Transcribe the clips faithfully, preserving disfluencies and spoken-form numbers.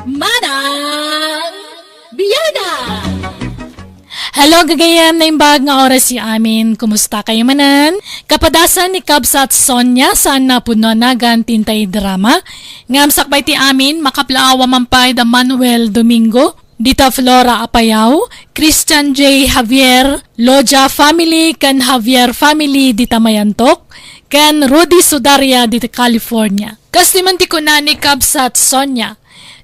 Manang Biada! Hello, gagayyem, naimbag nga oras ti amin. Kumusta kayo manen? Kapadasan ni Kabsat Sonia, saan na pudno a nagan ti intay drama. Ngem sakbay ti amin, makaplaawa man pay da Manuel Domingo, dita Flora Apayao, Christian J. Javier, Loja family, ken Javier family, dita Mayantok, ken Rudy Sudaria, dita California. Kastoy man ti kuna ni Kabsat Sonia,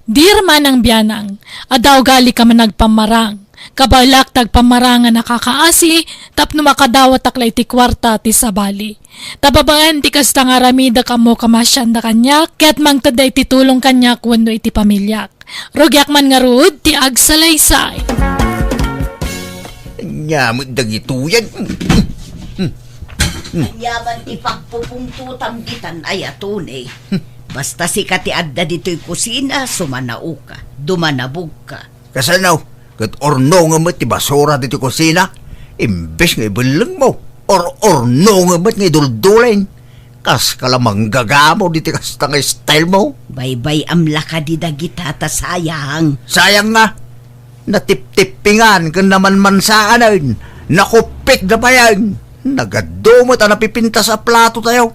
"Dear Manang Bianang, adda ugalika man agpammarang. Kabaelak ti agpammarang a nakakaasi tapno makadawatak la iti kuarta ti sabali. Ta babaen ti kasta nga aramidek, ammok a maasianda kaniak, ket mangtedda iti tulong kaniak wenno iti pamiliak. Rugiak man ngarud ti agsalaysay." Ania met dagitoyen? Ania man ti pagpupungtotam ditan, aya, Tony? Basta sika ti adda ditoy kusina, sumanaoka, dumanabogka. Kasano? Ket urnongem met ti basura ditoy kusina? Imbes nga ibellengmo, ur-urnongem met nga iduldulin. Kaska la manggagamo ditoy kasta nga style mo. Baybay-am la kadi dagita ta sayang. Sayang nga. Natiptippingan ken namanmansaanen, nakuppik da payen. Nagadu met a napipintas a plato tayo.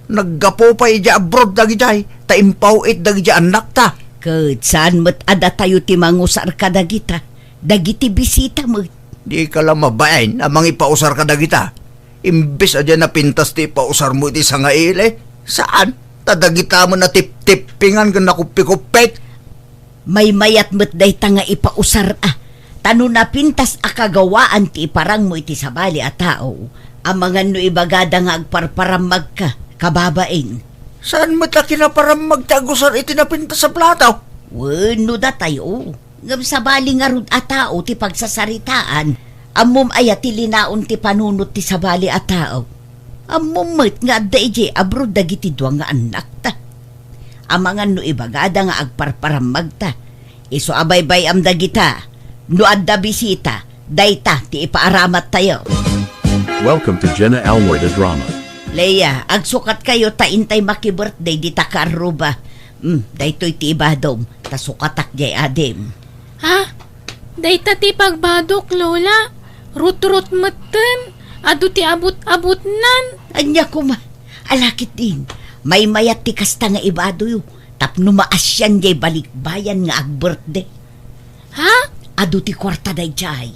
Naggapu pay idiay abroad dagidiay, ta impaw-it dagidiay annakta. Ket saan met a datayo ti mangusar kadagita, dagiti bisita met. Dika la mabain a mangipausar kadagita. Imbes a diay napintas ti ipausarmo iti sangaili, saan? Ta dagita met natiptippingan ken nakuppikuppik. Maymayat met dayta nga ipausar a, ta no napintas a kagawaan ti iparangmo iti sabali a tao, amangan no ibagada nga agparparammagka, kababain. Saan met a kinaparammag ti agusar iti napintas a plato? Wen, no datayo. Ngem sabali ngarud a tao ti pagsasaritaan, ammom aya ti linaon ti panunot ti sabali a tao? Ammom met nga adda idiay abroad dagiti dua nga annakta. Amangan no ibagada nga agparparammagta, isu a baybay-am dagita. No adda bisita, dayta ti ipaaramattayo. Welcome to Jenna Almoy the Drama. Leia, agsukat kayo ta intay maki-birthday dita karruba. Hmm, daytoy ti ibadom, ta sukatak jay adim. Ha? Dayta ti pagbadok, Lola? Rutrut metten? Adu ti abut-abutnan? Ania koma? Ala ketdin, maymayat ti kasta nga ibadoyo, tapno maasian jay balikbayan nga agbirthday. Ha? Adu ti kuarta dayjay.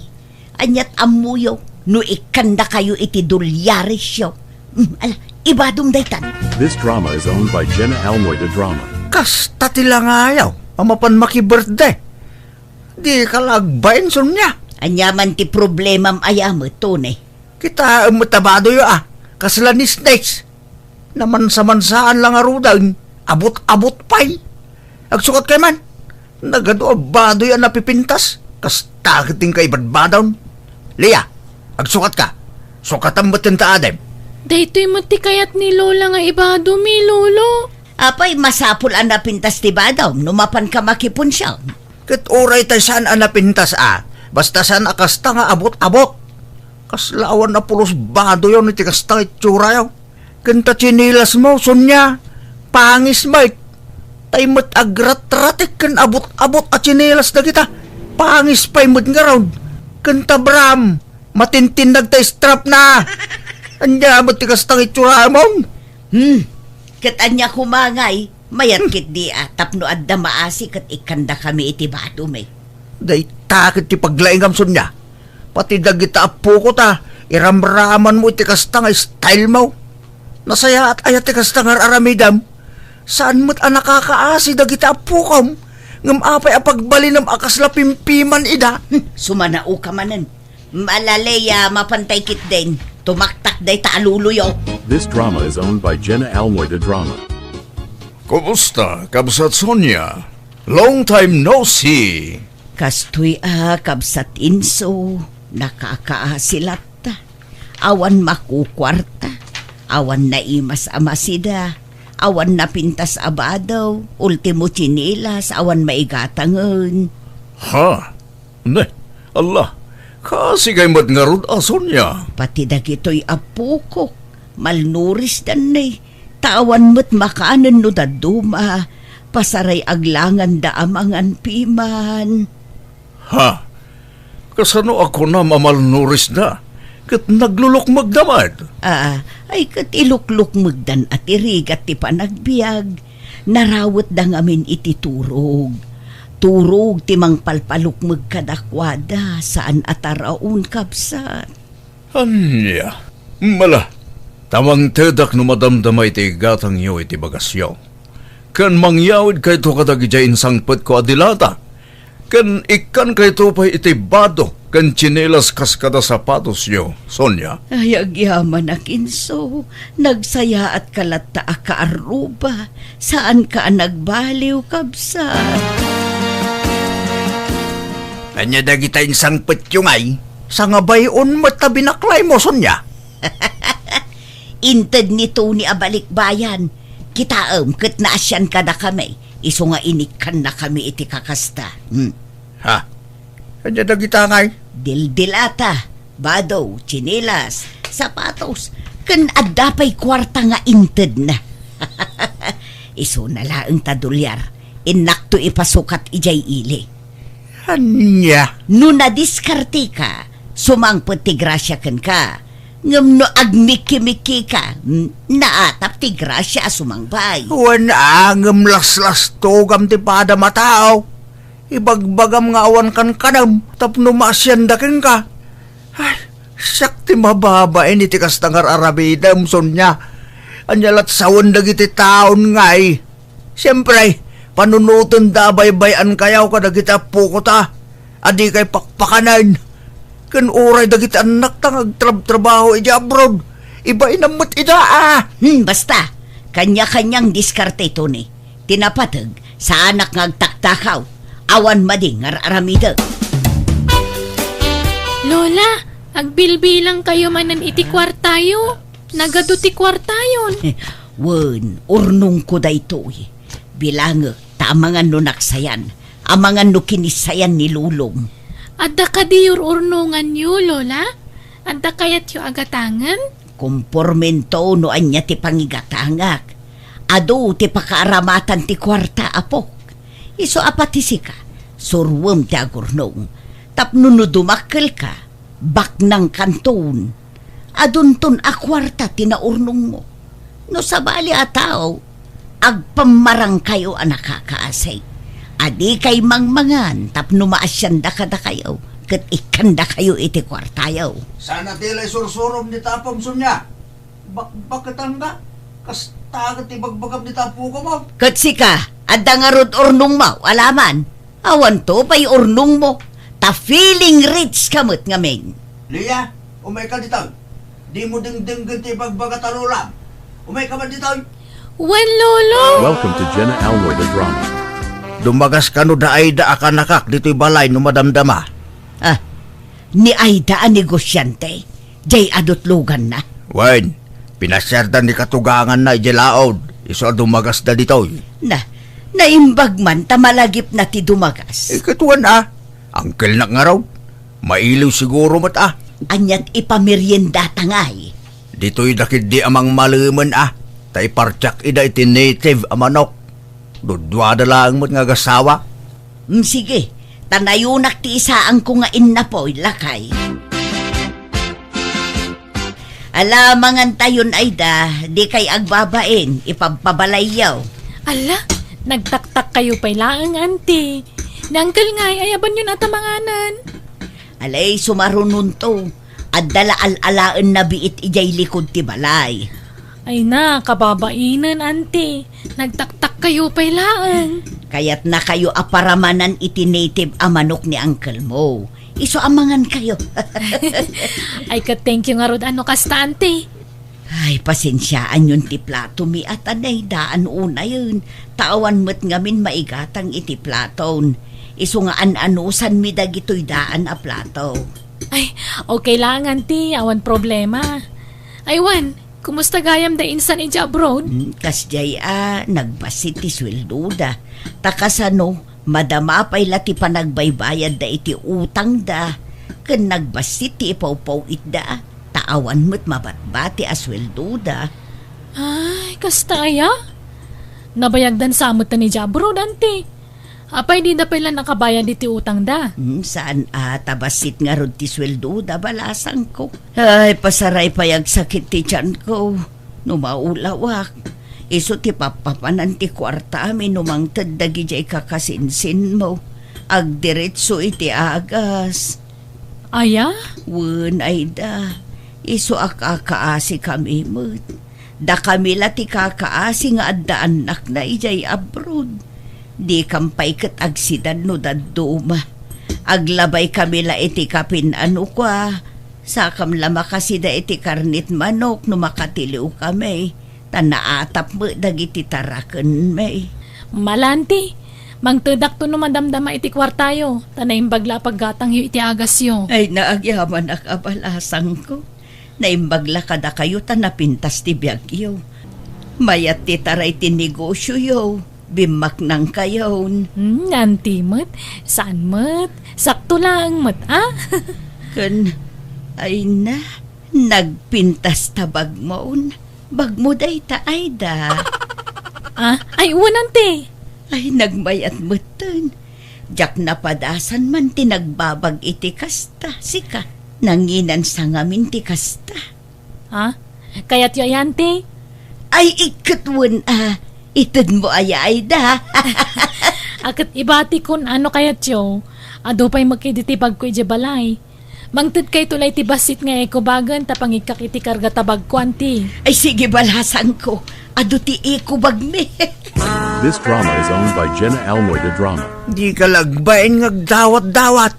Aniat ammoyo no ikkandakayo iti dolyaresyo? Hmm, ala, ibadom daytan. This drama is owned by Jenna Almoy the Drama. Kasta ti langayaw a mapan maki-birthday. Dika la agbain, Sonia. Ania man ti problemam aya met, Tony? Kitaem met a badoyo a, kasla nisnis. Namansa-mansaan la ngaruden, abut-abut pay. Agsukat kay man. Nagadu a badoy a napipintas, kasta ket ti kaibadbadon. Leia, agsukat ka. Sukatam met ti adim. Daytoy met ti kayat ni Lola nga ibadomi, Lolo. Apay, masapul a napintas ti badom no mapanka makipunsiam. Ket uray tay saan a napintas a, basta saan a kasta nga abut-abut. Kasla awan a pulos badoyon iti kasta nga itsurayam. Ken ta tsinelasmo, Sonia, pangis met. Tay met agratratek ken abut-abut a tsinelas dagita. Pangis pay met ngarud. Ken ta bram, matintinnag ta strapna. Ania met ti kasta nga itsuramon? Hmm, ket ania koma ngay? Mayat ketdi a, tapno adda maasi ket ikkandakami iti badom, eh. Dayta ket ti paglaingam, Sonia. Pati dagita appoko ta, iramramanmo iti kasta nga style mo. Nasayaat aya ti kasta nga ar-aramidem. Saan met a nakakaasi dagita appokom, ngem apay a pagbalinem a kasla pimpiman ida? Hmm, sumanaoka manen. Malaleya, mapantay ketdin. Tumaktak dayta a loloyo. This drama is owned by Jenna Almoy the Drama. Kumusta, Kabsat Sonia? Long time no see. Kastoy a, Kabsat Inso, nakakaasi latta. Awan makukuarta. Awan naimas a masida. Awan napintas a bado. Ultimo tsinelas, awan maigatangen. Ha? Ne, Allah, kasigay met ngarud a Sonia. Pati dagitoy appokok, malnurisdan ne. Ta awan met makanen no dadduma, Pasaray aglanganda a mangan piman. Ha? Kasano a kunam a malnurisda? Ket naglulukmegda met? Ah, ay ket iluklukmegdan a ti rigat ti panagbiag. Narawetda ngamin iti turog. Turog ti mangpalpalukmeg kadakuada, saan a taraon, kabsat. Ania? Mala, ta mangtedak no madamdama iti igatangyo iti bagasyo. Ken mangyawidkayto kadagidiay insangpetko a dilata. Ken ikkankayto pay iti bado ken tsinelas kas kada sapatosyo, Sonia. Ay, agyamanak, inso. Nagsayaatka latta a kaarruba. Saanka a nagbaliw, kabsat. Ania dagita insangpetyo ngay? Sangabay-on met ta binaklaymo, Sonia. Inted ni Tony a balikbayan. Kitaem ket naasian kadakami, isu nga inikkannakami iti kakasta. Hmm. Ha? Ania dagita ngay? Dildilata, bado, tsinelas, sapatos, ken adda pay kuarta nga intedna. Isuna laeng ta dolyar, innakto ipasukat idiay ili. Ania? No nadiskarteka, sumangpet ti grasia kenka. Ngem no agmikki-mikkika, n-, naatap ti grasia a sumangbay. Wen a, ngem laslastogam ti padam a tao. Ibagbagam nga awan kankanem tapno maasianda kenka. Ay, siak ti mababain iti kasta nga ar-aramidem, Sonia. Ania lat sawen dagiti taon ngay? Siempre, panunotenda a baybay-ankayo kadagiti appoko ta a dikay pakpakanen. Ken uray dagiti annakta nga agtrabtrabaho idiay abroad, ibainam met ida a. Hmm, basta. Kanya-kanyang diskarte, Tony. Ti napateg, saanak nga agtaktakaw. Awan madi nga ar-aramidek. Lola, agbilbilangkayo manen iti kuartayo. Nagadu ti kuartayon. Wen, urnongko daytoy. Bilangek, ta amangan no naksayan, amangan no kinissayan ni lolom. Adda kadi ur-urnonganyo, Lola? Adda kayatyo a gatangen? Kompormento no ania ti pangigatangak. Adu ti pakaaramatan ti kuarta, apok. Isu a pati sika, suruem ti agurnong. Tapno no dumakkelka, baknangkanton. Adunton a kuarta ti naurnongmo. No sabali a tao, agpammarangkayo a nakakaasi. A dikay mangmangan tapno maasianda kadakayo, ket ikkandakayo iti kuartayo. Saan a ti lay sursurom dita apom, Sonia? Bakbaketangka? Kasta ket ti bagbagam dita apoka mo. Ket sika, adda ngarud urnongmo, alaman? Awanto pay urnongmo, ta feeling rich ka met ngamin. Lia, umayka ditoy. Dimo dengdenggen ti ibagbaga ta lolam. Umayka man ditoy. Wen, Lolo! Welcome to Jenna Almo the Drama. Dumagas kano da Aida a kanakak ditoy balay no madamdama. Ah, ni Aida a negosiante? Jay adutloganna? Wen, pinasiarda ni katuganganna idiay laod, isu a dumagasda ditoy. Na, naimbag man ta malagipna ti dumagas. Eh, ket wen a, angkelnak ngarud. Mailiw siguro met a. Aniat ipameriendata ngay? Ditoy da ketdi a mangmalemen a, ta ipartiak ida iti native a manok. Duduada laeng met nga agasawa. Mm, sige, ta nayonak ti isaanko nga innapoy, lakay. Ala, mangantayon, Aida, dikay agbabain, ipabpabalayyo. Ala, nagtaktakkayo pay laeng, Auntie. Ni Uncle ngay, ayabanyon a ta manganen. Alay, sumarunonto. Adda la al-alaenna biit idiay likud ti balay. Ay na, kababainen, Auntie. Nagtaktakkayo pay laeng. Kayatnakayo a paramanan iti native a manok ni uncle mo. Isu a mangankayo. Ay, ket thank you ngarud a no kasta, Auntie. Ay, pasensiaanyon ti platomi a ta naydaan unayen. Ta awan met ngamin maigatang iti platon. Isu nga an-anusanmi dagitoy daan a plato. Ay, okay lang, Auntie. Awan problema. Ay, wen, kumusta gayam da insan idiay abroad? Hmm, kasdiay a, nagbassit ti sueldoda. Ta kasano, madama pay la ti panagbaybayadda iti utangda. Ken nagbassit ti ipawpaw-itda. Ta awan met mabatbati a sueldoda. Ay, kasta aya? Nabayagdan sa met idiay abroad, anti. Apay, dida pay la nakabayad iti utangda? Hmm, saan a ta bassit ngarud ti sueldoda, balasangko. Ay, pasaray pay agsakit ti tianko. No maulawak, isu ti pappapanan ti kuartami no mangted dagidiay kakasinsinmo. Agdiretso iti agas. Aya? Wen, Aida, isu a kakaasikami met. Dakami la ti kakaasi nga adda annakna idiay abroad. Dikam pay ket agsidan no dadduma. Aglabaykami la iti kapin a nukua. Sakam la makasida iti karnit manok no makatiliwkami. Ta naatap met dagiti tarakenmi. Malanti, mangtedakto no madamdama iti kuartayo, ta naimbag la a paggatangyo iti agasyo. Ay, naagyamanak a balasangko. Naimbag la kadakayo ta napintas ti biagyo. Mayat ti taray ti negosioyo. Bimmaknangkayon. Hmm, anti met. Saan met. Sakto lang met, a? Ken, ay na, nagpintas ta bagmon. Bagmo dayta, Aida. A? Ay, wen, anti. Ay, nagmayat metten. Diak napadasan man ti nagbabag iti kasta, sika. Nanginansa ngamin ti kasta. Ha? Kayatyo aya, anti? Ay, iket wen a, itedmo aya, Aida. A ket ibatikon a no kayatyo, adu pay met ditoy bagko idiay balay. Mangtedkayto la iti bassit nga ikubagen ta pangikkak iti karga ta bagko, anti. Ay, sige, balasangko. Adu ti ikubagmi. This drama is owned by Jenna Almoy de Drama. Dika la agbain nga agdawat-dawat.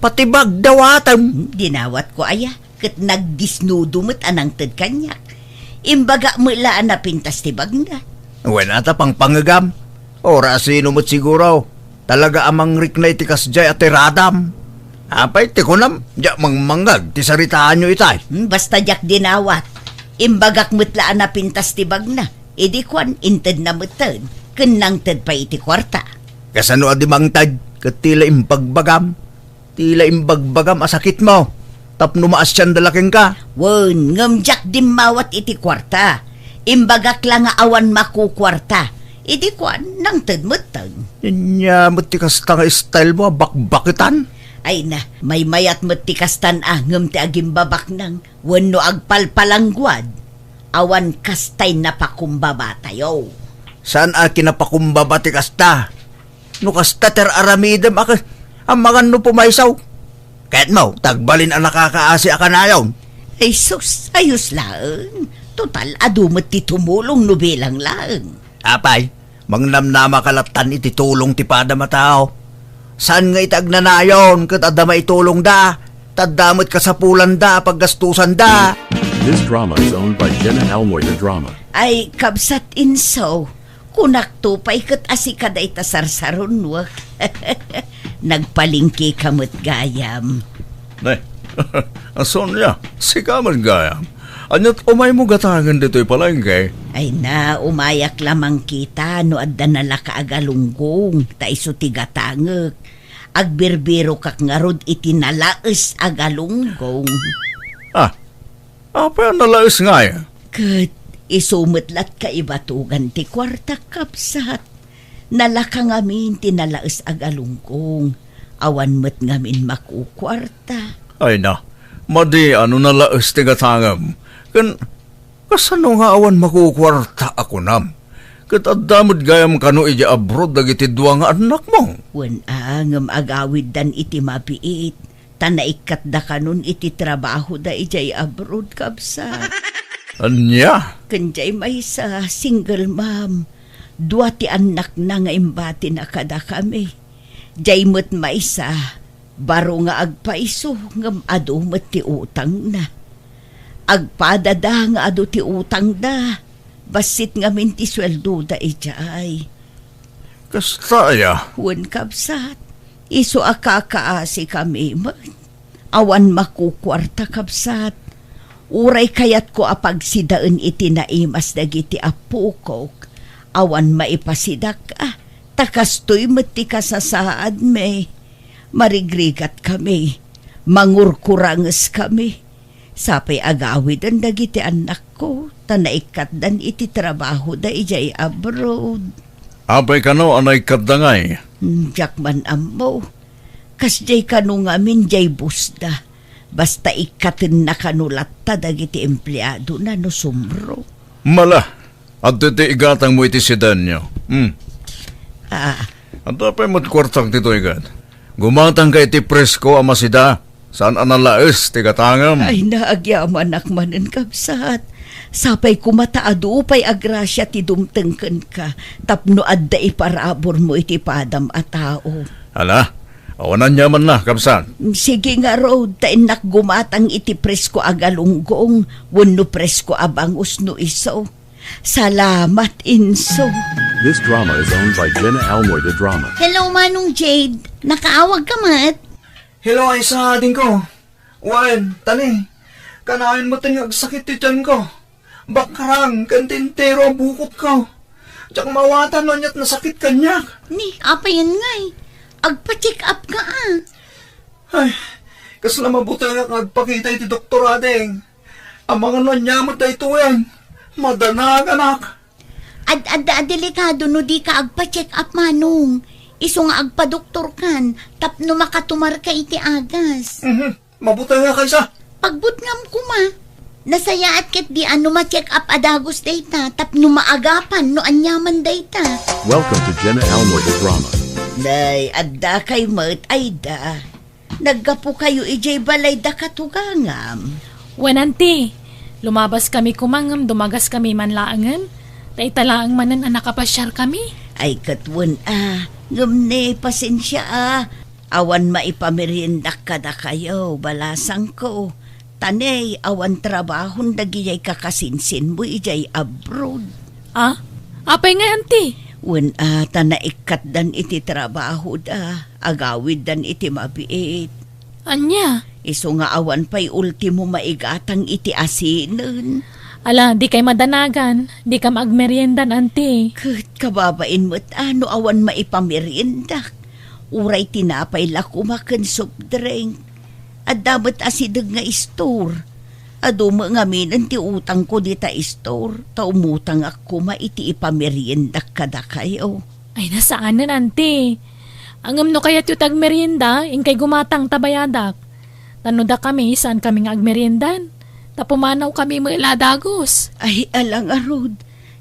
Pati ba agdawatem? Dinawatko aya, ket nagdisnudo met a nangted kaniak. Imbagak met la a napintas ti bagna. Wen a ta pangpangegam. Ura sino met siguro. Talaga a mangrikna iti kasdiay a tiradam. Apay ti kunam, diak mangmangngeg ti saritaanyo itay. Hmm, basta diak dinawat. Imbagak met la a napintas ti bagna. Idi kuan, intedna metten, ken nangted pay iti kuarta. Kasano a di mangted, ket ti la imbagbagam? Ti la imbagbagam a sakitmo tapno maasianda la kenka. Wen, ngem diak dimmawat iti kuarta. Imbagak la nga awan makukuarta. Idi kuan, nangted metten. Ania met ti kasta nga style mo a bakbaketan? Ay na, maymayat met ti kastan a ngem ti agimbabaknang. Wenno agpalpalangguad, awan kastay napakumbabatayo. Saan a kinapakumbaba ti kasta? No kasta ti ar-aramidem a kas-, amangan no pumayso. Kayatmo, ta agbalin a nakakaasi a kanayon. Ay sus, ayos laeng. Total, adu met ti tumulong no bilang laeng. Apay, mangnamnama ka lattan iti tulong ti padam a tao. Saan nga iti agnanayon ket adda maitulongda, ta adda met kasapulanda a paggastusanda. This drama is owned by Jenna Almoy de Drama. Ay, kabsat Inso, kunakto pay ket a sika dayta sarsarunuek. Nagpalengke ka met gayam. Nay, Sonia, sika met gayam. Ania't umaymo gatangen ditoy palengke? Ay na, umayak la mangkita no adda nalaka a galunggong, ta isu ti gatangek. Agbirbirokak ngarud iti nalaes a galunggong. Ah, apay a nalaes ngay? Ket isu met la't kaibatugan ti kuartak, kabsat. Nalaka ngamin ti nalaes a galunggong. Awan met ngamin makukuarta. Ay na, madi a no nalaes ti gatangem. Ken kasano nga awan makukuarta a kunam? Ket adda met gayam kano idiay abroad dagiti dua nga annakmo? Wen a, ngem agawiddan iti mabiit. Ta naikkatda kanon iti trabahoda idiay abroad, kabsat. Ania? Ken diay maysa, single mom. Dua ti annakna nga imbatina kadakami. Diay met maysa, baro nga agpayso ngem adu met ti utangna. Agpadada nga adu ti utangda. Bassit ngamin ti sueldoda idiay. Kasta aya? Wen, kabsat. Isu a kakaasikami met. Awan makukuarta, kabsat. Uray kayatko a pagsidaen iti naimas dagiti appokok, awan maipasidak a, ta kastoy met ti kasasaadmi. Marigrigatkami, mangurkurangeskami. Sapay agawiden dagiti annakko, ta naikkatdan iti trabahoda idiay abroad. Apay kano a naikkatda ngay? Hmm, diak man ammo. Kasdiay kano ngamin diay bossda. Basta ikkatenna kano latta dagiti empleadona no sumro. Mala, adda ti igatangmo iti sedanyo. Hmm. Ah. Adda pay met kuartak ditoy ket. Gumatangka iti presko a masida. Saan a nalaes ti gatangem? Ay, nagyamanak manen, kabsat. Sapay koma ta adu pay a grasia ti dumteng kenka tapno adda iparaburmo iti padam a tao. Ala, awan aniamanna, kabsat. Sige ngarud, ta innak gumatang iti presko a galunggong wenno presko a bangus no isu. Salamat, inso. This drama is owned by Jenna Almoy de Drama. Hello, Manong Jade. Nakaawag ka met? Hello, Aisa, adingko. Wen, tani, kanayon met nga agsakit ti tiyanko. Bakrang ken ti entero a bukotko. Diak maawatan no aniat nasakit kaniak. Ni, apayen ngay? Agpa-check up ka, a. Ay, kasla mabutengak nga agpakita iti doktor, ading. Amangan no ania met daytoyen. Madanaganak. Ad-, adda a delikado no dika agpa-check up, Manong. Isu nga agpadoktorkan tapno makatumarka iti agas. Mhm. Mabutengak, Aisa. Pagbutngam koma. Nasayaat ketdi a no ma-check up a dagus dayta tapno maagapan no aniaman dayta. Welcome to Jenna Almoy the Drama. Nay, adda kay met, Aida. Naggapukayo idiay balay da katugangam? Wen, anti. Lumabaskami koma ngem dumagaskami man laengen. Ta ita laeng manen a nakapasiarkami. Ay, ket wen a. Ngem ne, pasensia a. Awan maipameriendak kadakayo, balasangko. Ta ne, awan trabahon dagijay kakasinsinmo idiay abroad. A? Apay ngay, anti? Wen a, ta naikkatdan iti trabahoda. Agawiddan iti mabiit. Ania? Isu nga awan pay ultimo maigatang iti asinen. Ala, dikay madanagan. Dikam agmeriendan, anti. Ket kababain met a no awan maipameriendak. Uray tinapay la koma ken soft drink. Adda met asideg nga istor. Adu met ngaminen ti utangko dita istor, ta umutangak koma iti ipameriendak kadakayo. Ay, nasaanen, anti. Ngem no kayatyo ti agmerienda, inkay gumatang ta bayadak. Ta no dakami, saankami nga agmeriendan. Ta pumanawkami met la a dagus. Ay, ala ngarud.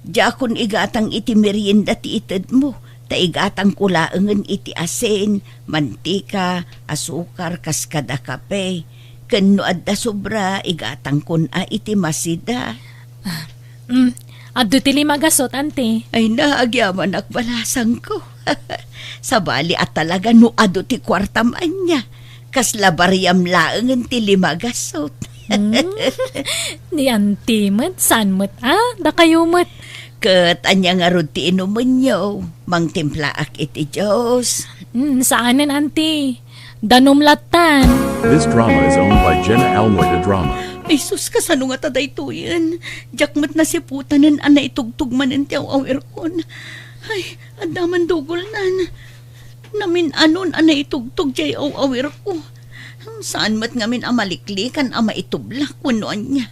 Diakon igatang iti merienda ti itedmo, ta igatangko laengen iti asin, mantika, asukar, kas kada kape. Ken no adda sobra, igatangkon a iti masida. Ah, mm, adu ti lima gasut, anti. Ay, nagyamanak, balasangko. Sabali a talaga no adu ti kuartam ania. Kasla bariam laengen ti lima gasut. Hmm. Ni anti met, saan met a? Dakayo met. Ket ania ngarud ti inumenyo? Mangtimplaak iti juice. Hmm, saanen, anti. Danum lattan. This drama is owned by Jenna Almoy the Drama. Ay sus, kasano ngata daytoyen? Diak met nasiputanen a naitugtog manen ti aw-awirkon. Ay, adda man dugolnan. Namin-anon a naitugtog diay aw-awirko. Saan met ngamin a maliklikan a maitublak wenno ania.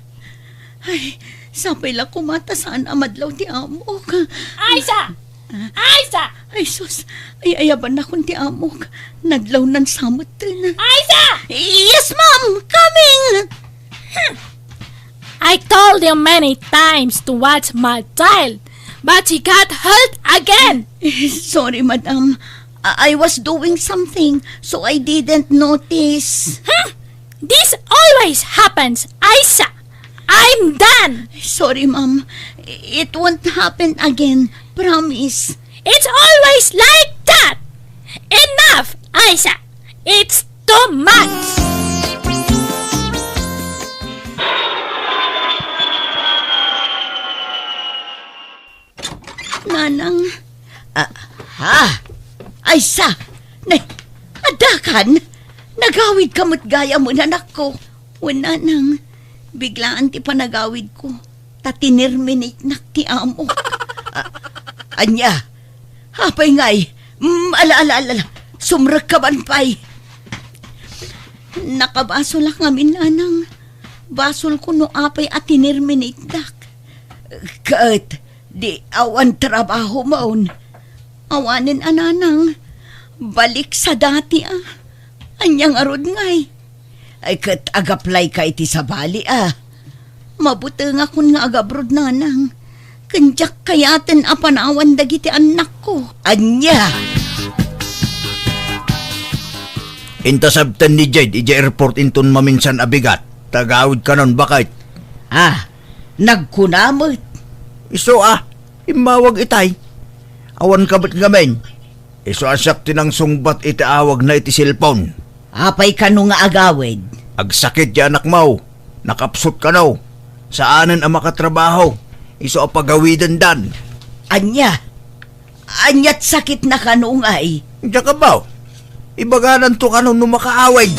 Ay, sapay la koma ta saan a madlaw ti amok. Aisa! Ah. Aisa! Ay sus, ay-ayabannakon ti amok. Nadlawnan sa metten. Aisa! Yes, ma'am! Coming! Hmm. I told you many times to watch my child, but he got hurt again. Sorry, madam. I I was doing something, so I didn't notice. Hmm? This always happens, Aisa. I'm done. Sorry, ma'am. It won't happen again. Promise. It's always like that. Enough, Aisa. It's too much. Nanang. Ah, ha? Aisa! Ne, addakan? Nagawidka met gayam, anakko. Wen, nanang, biglaan ti panagawidko. Ta tinerminatenak ti amok. Ah, ania? Apay ngay? Mm, ala, ala, ala, ala. Sumrekka man pay. Nakabasolak ngamin, nanang. Basolko no apay a tinerminatedak. Ket di awan trabahomon. Awanen a, nanang, balik sa dati a. Ania ngarud ngay? Ay, ket agaplayka iti sabali a. Mabutengakon nga agabroad, nanang. Ken diak kayaten a panawan dagiti annakko. Ania? Inta sabten ni Jade idiay airport inton maminsan a bigat. Tagawid kanon, baket. Ah, nagkuna met. Isu a, immawag itay. Awan ka met ngamin. Isu a siak ti nangsungbat iti awagna iti cellphone. Apay kano nga agawid? Agsakit ti anakmo. Nakapsut kano. Saanen a makatrabaho. Isu a pagawidendan. Ania? Aniat sakitna kano ngay? Diak ammo. Ibagananto kano no makaawid.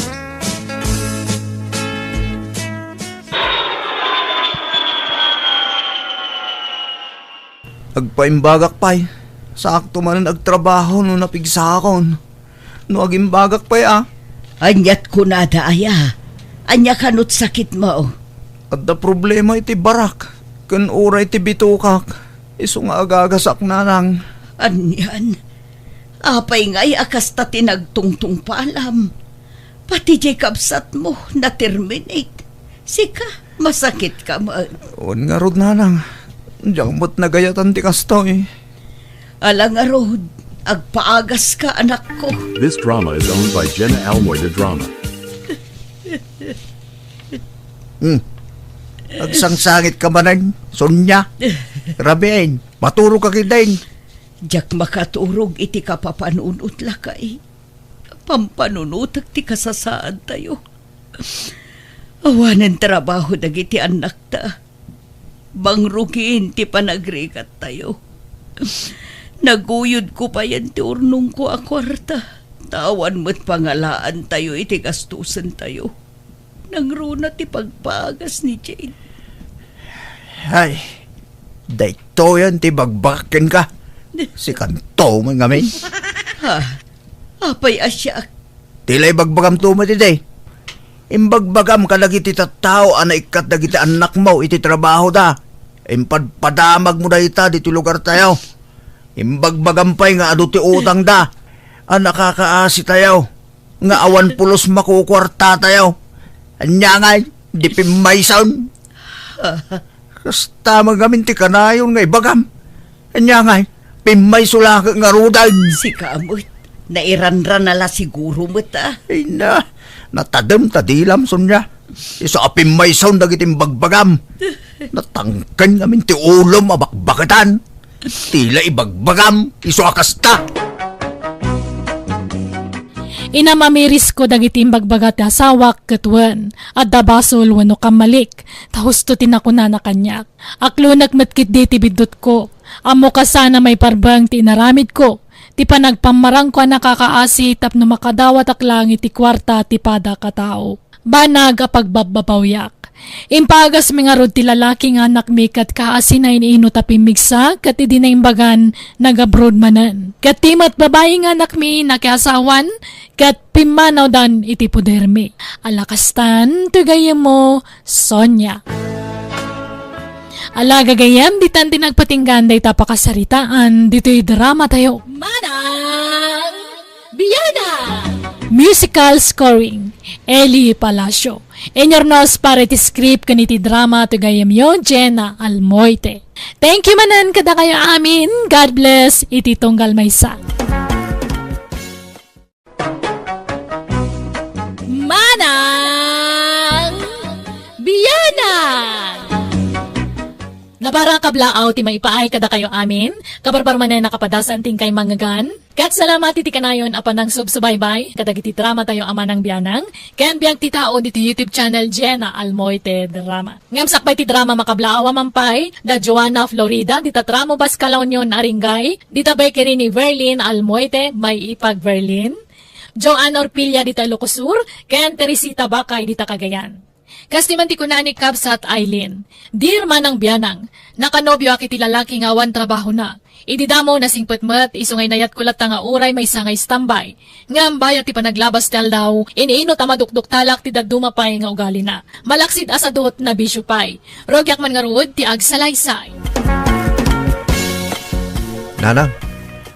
Agpaimbagak pay. Saakto manen agtrabaho no napigsakon. No agimbagak pay a. Aniat kunada aya? Ania kanot sakitmo? Adda problema iti barak ken uray ti bitukak. Isu nga agagasak, nanang. Anian? Apay ngay a kasta ti nagtungtungpalam? Pati diay kabsatmo, na-terminate. Sika, masakitka met. Wen ngarud, nanang. Diak met nagayatan ti kastoy. Ala ngarud, agpaagaska, anakko. This drama is owned by Jenna Almoy de Drama. Hmm. Agsangsangitka manen, Sonia. Rabiin, maturogka ketdin. Diak makaturog iti kapapanunot, lakay. Pampanunotek ti kasasaadtayo. Awanen trabaho dagiti annakta. Bangrugiin ti panagrigattayo. Naguyodko payen ti urnongko a kuarta, ta awan met pangalaantayo iti gastosentayo. Nangruna ti pagpagas ni Jade. Ay, daytoyen ti bagbagak kenka. Sikanto met ngamin. Ha? Apay a siak? Ti la ibagbagamto met idi. Imbagbagam kadagiti tattao a naikkat dagiti annakmo iti trabahoda. Impadpadamagmo dayta ditoy lugartayo. Imbagbagam pay nga adu ti utangda a nakakaasitayo, nga awan pulos makukuartatayo. Ania ngay, di pimmayson? Kasta met ngamin ti kanayon nga ibagam. Ania ngay, pimmayso laeng ngaruden. Sika met, nairanran a la siguro met a. Ay na, natadem ta dilam, Sonia. Isu a pimmayson dagiti imbagbagam. Natangken ngamin ti ulom a bakbaketan. Ti la ibagbagam, isu a kasta. Inam-amirisko dagiti imbagbaga ti asawak ket wen, adda basol wenno kammalik, ta husto ti nakunana kaniak. Aklonek met ketdi ti biddutko. Ammok a saan a maiparbeng ti inaramidko, ti panagpammarangko a nakakaasi tapno makadawatak laeng iti kuarta ti padak a tao. Banag a pagbabbabawiak. Impagasmi ngarud ti lalaki nga anakmi ket kaasina in-ino ta pimmigsa ket idi naimbagan, nag-abroad manen. Ket ti met babai nga anakmi nakiasawan ket pimmanawdan iti podermi. Ala kastan, ti gayyemmo, Sonia. Ala gagayyem, ditan ti nagpatinggan dayta pakasaritaan ditoy drama tayo. Manang Biana! Musical scoring, Eli Palacio. Inyurnos para iti script ken iti drama ti gayyemyo, Jenna Almoite. Thank you manen kadakayo amin. God bless iti tunggal maysa. Manang Biana! Nabarang kablaaw ti maipaay kadakayo amin, kabarbar manen a kapadasan ti inkay mangngegan. Ket salamat iti kanayon a panangsubsubaybay kadagiti drama tayo a Manang Bianang ken Biag ti Tao ditoy YouTube channel Jenna Almoite Drama. Ngem sakbay ti drama makablaaw a maipay, da Joanna Florida, dita tramo Bascalaunion a Ringgay, dita bakery ni Verlin Almoite, may ipag Verlin, Joanne Orpilla dita Ilocos Sur, ken Teresita Bakay dita Cagayan. Kas ti man ti kuna ni Kabsat Aileen, "Dear Manang Bianang, nakanobioak iti lalaki nga awan trabahona. Idi damo, nasingpet met, isu nga inayatko latta nga uray maysa nga istambay. Ngem bayat ti panaglabas ti aldaw, iniinut a madukduktalak ti dadduma pay nga ugalina. Malaksid a sadut, nabisio pay. Rugiak man ngarud ti agsalaysay. Nanang,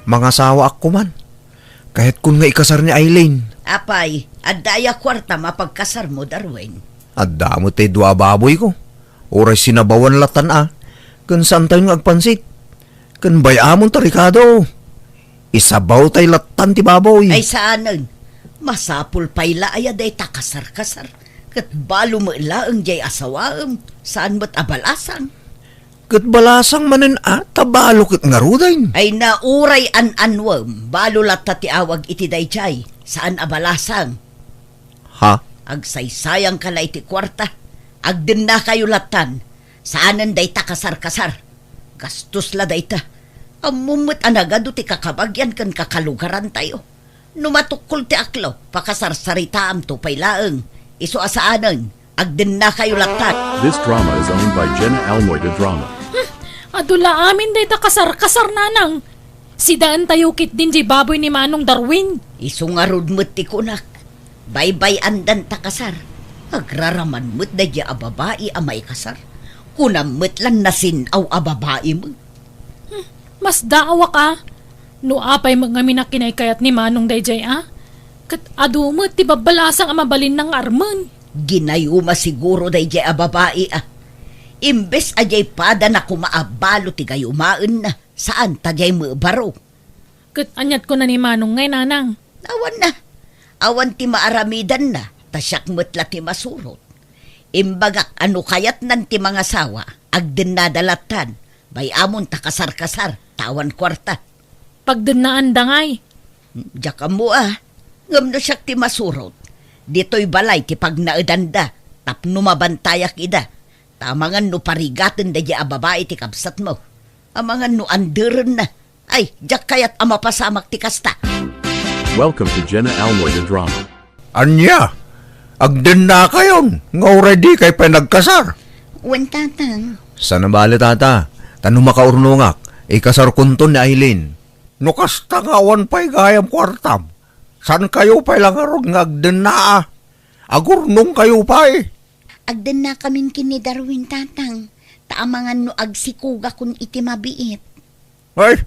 mangasawaak koman. Kayatkon nga ikasar ni Aileen. Apay, adda aya kuarta mapagkasarmo, Darwin? Adda met ti dua a baboyko. Uray sinabawan lattan a, ken saantayon nga agpansit. Ken bay-amon ta rikado. Isabawtay lattan ti baboy. Ay, saanen. Masapul pay la aya dayta kasar-kasar. Ket balo met laeng jay asawaem, saan met a balasang. Ket balasang manen a, ta balo ket ngaruden. Ay, uray an-anuem, balo latta ti awag iti dayjay, saan a balasang. Ha? Agsaysayangka la iti kuarta. Agdennakayo lattan. Saanen dayta kasar-kasar. Gastos la dayta. Ammom met a nagadu ti kakabagian ken kakalugarantayo. No matukkol ti aklo, pakasarsaritaamto pay laeng. Isu a saanen, agdennakayo lattan. This drama is owned by Jenna Almoy de Drama. Hmm, adu la amin dayta kasar-kasar, nanang. Sidaentayo ketdin jay baboy ni Manong Darwin. Isu ngarud met ti kunak. Baybay-andan ta kasar. Agraraman met dayjay a babai a maikasar. Kunam met lan nasin-aw a babai met. Hmm, masdaawak a. No apay met ngamin a kinaykayat ni Manong dayjay a, ket adu met ti babbalasang a mabalinna nga armen. Ginayuma siguro dayjay a babai a. Imbes a jay padana koma a balo ti gayumaenna, saan ta jay met baro. Ket aniat kuna ni Manong ngay, nanang? Awan na. Awan ti maaramidanna, ta siak met la ti masurot. Imbagak a no kayatnan ti mangasawa, agdennada lattan. Bay-amon ta kasar-kasar, ta awan kuarta. Pagdennaanda ngay? Diak ammo a. Ngem no siak ti masurot, ditoy balay ti pagnaedanda tapno mabantayak ida. Ta amangan no parigaten dayjay a babai ti kabsatmo. Amangan no anderenna. Ay, diak kayat a mapasamak ti kasta. Welcome to Jenna Almoy the Drama. Ania? Agdennakayon nga uray dikay pay nagkasar? Wen, tatang. Saan a bale, tata. Ta no makaurnongak, ikasarkonton ni Aileen. No kasta nga awan pay gayam kuartam, saankayo pay la ngarud nga agdenna a? Agurnongkayo pay. Agdennakamin ken ni Darwin, tatang, ta amangan no agsikugakon iti mabiit. Ay,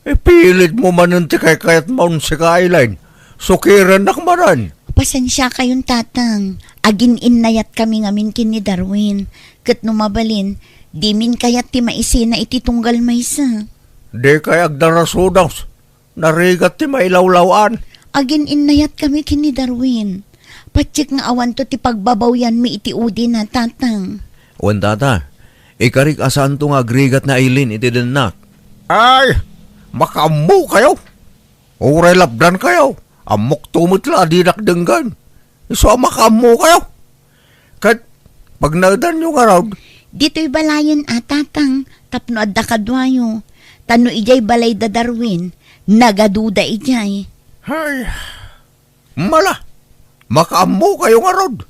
ipilitmo manen ti kaykayatmon, sika, Aileen. Sukirennak manen. Pasensiakayon, tatang. Agin-innayatkami ngamin ken ni Darwin. Ket no mabalin, dimin kayat ti maisina iti tunggal maysa. Dikay agdarasudos. Narigat ti mailawlaw-an. Agin-innayatkami ken ni Darwin. Patiek nga awanto ti pagbabawyanmi iti udina, tatang. Wen, tata, ikarik a saanto nga agrigat ni Aileen iti dennak. Ay, makaammokayo. Uray lapdankayo, ammokto met la a dinak denggen. Isu a makaammokayo. Ket pagnaedanyo ngarud? Ditoy balayen a, tatang, tapno adda kaduayo. Ta no idiay balay da Darwin, nagaduda idiay. Ay, mala, makaammokayo ngarud.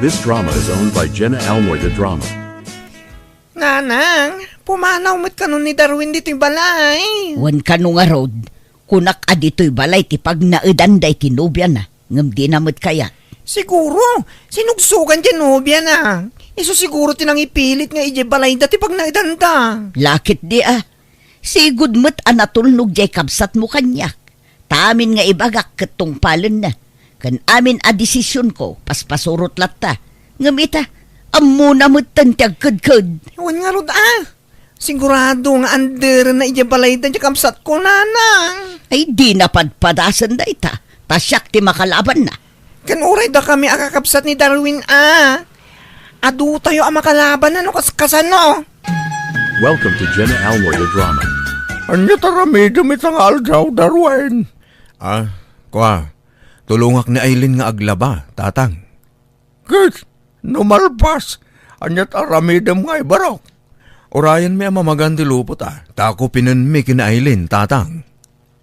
This drama is owned by Jenna Almoy the Drama. Nanang, pumanaw met kano ni Darwin ditoy balay. Wen kano ngarud, kunak a ditoy balay ti pagnaedanda iti nobiana. Ngem dina met kayat. Siguro, sinugsogan ti nobiana. Isu siguro ti nangipilit nga idiay balayda ti pagnaedanda. Lakit di a. Sigud met a natulnog diay kabsatmo kaniak. Ta amin nga ibagak ket tungpalenna. Ken amin a desisionko, paspasurot latta. Ngem ita, ammona metten ti agkedked. Wen ngarud a. Sigurado nga anderenna idiay balayda diay kabsatko, nanang. Ay, dina padpadasen dayta. Ta siak ti makalabanna. Ken uray dakami a kakabsat ni Darwin a. Adutayo a makalabanna no kas-, kasano. Welcome to Jenna Almoy the Drama. Ania ti aramidem ita nga aldaw, Darwin? Ah, kua, tulongak ni Aileen nga aglaba, tatang. Ket no malpas, ania ti aramidem ngay, barok? Urayenmi a mamagan ti lupot a, ta kupinenmi ken ni Aileen, tatang.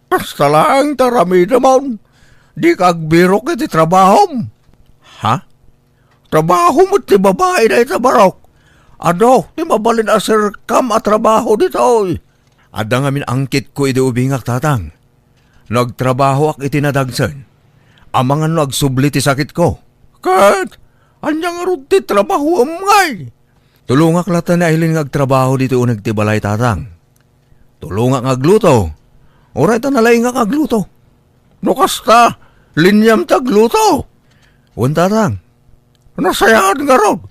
Kasta laeng ti aramidemon. Dika agbirok iti trabahom. Ha? Trabaho met ti babai dayta, barok. Adu ti mabalin a serkam a trabaho ditoy. Adda ngamin angkitko idi ubingak, Tatang. No agtrabahoak iti nadagsen, amangan no agsubli ti sakitko. Ket ania ngarud ti trabahoem ngay? Tulongak latta ni Aileen nga agtrabaho ditoy uneg ti balay, Tatang. Tulongak nga agluto. Uray ta nalaingak nga agluto. No kasta, liniam ti agluto. Wen, Tatang. Nasayaat ngarud.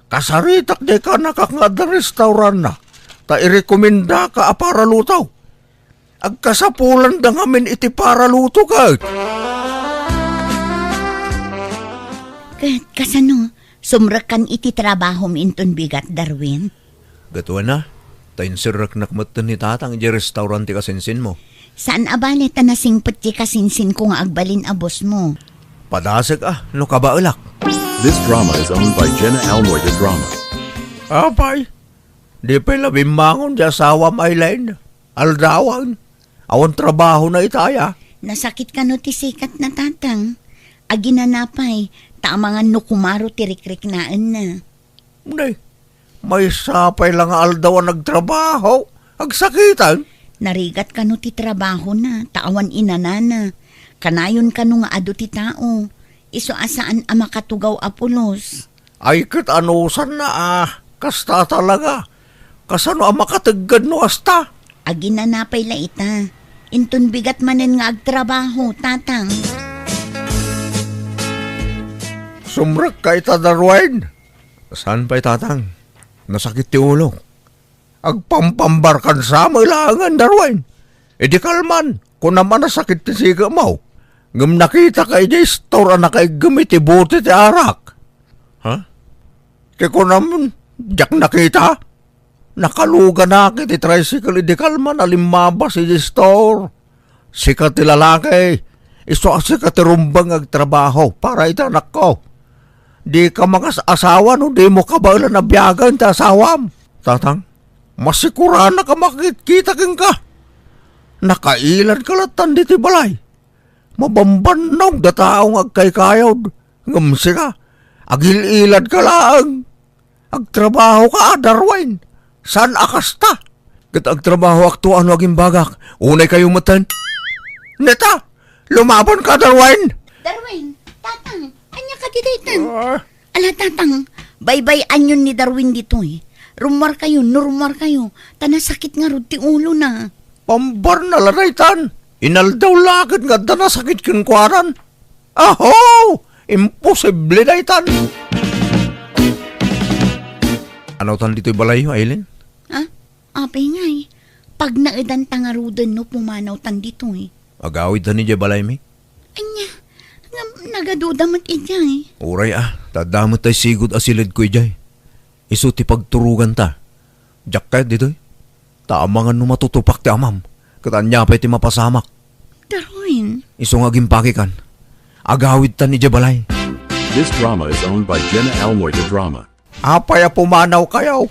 Kasaritak diay kaanakak nga adda restauranna, ta irekomendaka a paraluto. Agkasapulanda ngamin iti paraluto ket. Ket kasano? Sumrekkan iti trabahom inton bigat, Darwin? Ket wen a, ta inserreknak metten ni Tatang idiay restaurant ti kasinsinmo. Saan a bale ta nasingpet ti kasinsinko nga agbalin a bossmo. Padasek a, no kabaelak. This drama is owned by Jenna Almoy de Drama. Apay, di pay la bimmangon ti asawam, Aileen? Aldawan. Awan trabahona ita aya? Nasakit kano ti sikatna, Tatang? Aginana pay, ta amangan no kumaro ti rikriknaenna. Nay, maysa pay la nga aldaw a nagtrabaho, agsakiten? Narigat kano ti trabahona, ta awan inanana. Kanayon kano nga adu ti tao, isu a saan a makatugaw a pulos. Ay, ket anusanna a kasta talaga. Kasano a makategged no kasta? Aginana pay la ita. Inton bigat manen nga agtrabaho, Tatang. Sumrekka ita, Darwin? Saan pay, Tatang? Nasakit ti ulok. Agpampambarkan sa met laengen, Darwin. Idi kalman, kunam a nasakit ti sikemo. Ngem nakitaka idiay store a nakaiggem iti bote ti arak. Ha? Ti kunam, diak nakita? Nakaluganak iti tricycle idi kalman a limmabas idiay store. Sika ti lalaki, isu a sika ti rumbeng nga agtrabaho para iti anakko. Dika mangas-asawa no dimo kabaelan a biagen ti asawam. Tatang, masikuranak a makitkita kenka. Nakailadka lattan ditoy balay. Mabambannog da tao nga agkaykayod, ngem sika, agil-iladka laeng. Agtrabahoka, Darwin. Saan a kasta? Ket agtrabahoakto no agimbagak. Unay kayo metten. Neta, lumabanka, Darwin! Darwin, Tatang, ania kadi daytan? Ah. Ala, Tatang, baybay-anyon ni Darwin ditoy. Rummuar kayo, no rummuar kayo, ta nasakit ngarud ti ulona. Pambarna la daytan. Inaldaw la ket nga adda nasakit kenkuanan. Aho! Imposible daytan! Anawtan ditoy balayyo, Aileen? Ha? Apay ngay, pagnaedanta ngaruden no pumanawtan ditoy. Agawidtan idiay balaymi? Ania, ngem nagaduda met idiay. Uray a, ta adda met tay sigud a siledko idiay. Isu ti pagturoganta. Diak kayat ditoy. Ta amangan no matutupak ti amam, ket ania pay ti mapasamak? Darwin. Isu nga agimpakikan. Agawidtan idiay balay. This drama is owned by Jenna Almoy de Drama. Apay a pumanawkayo?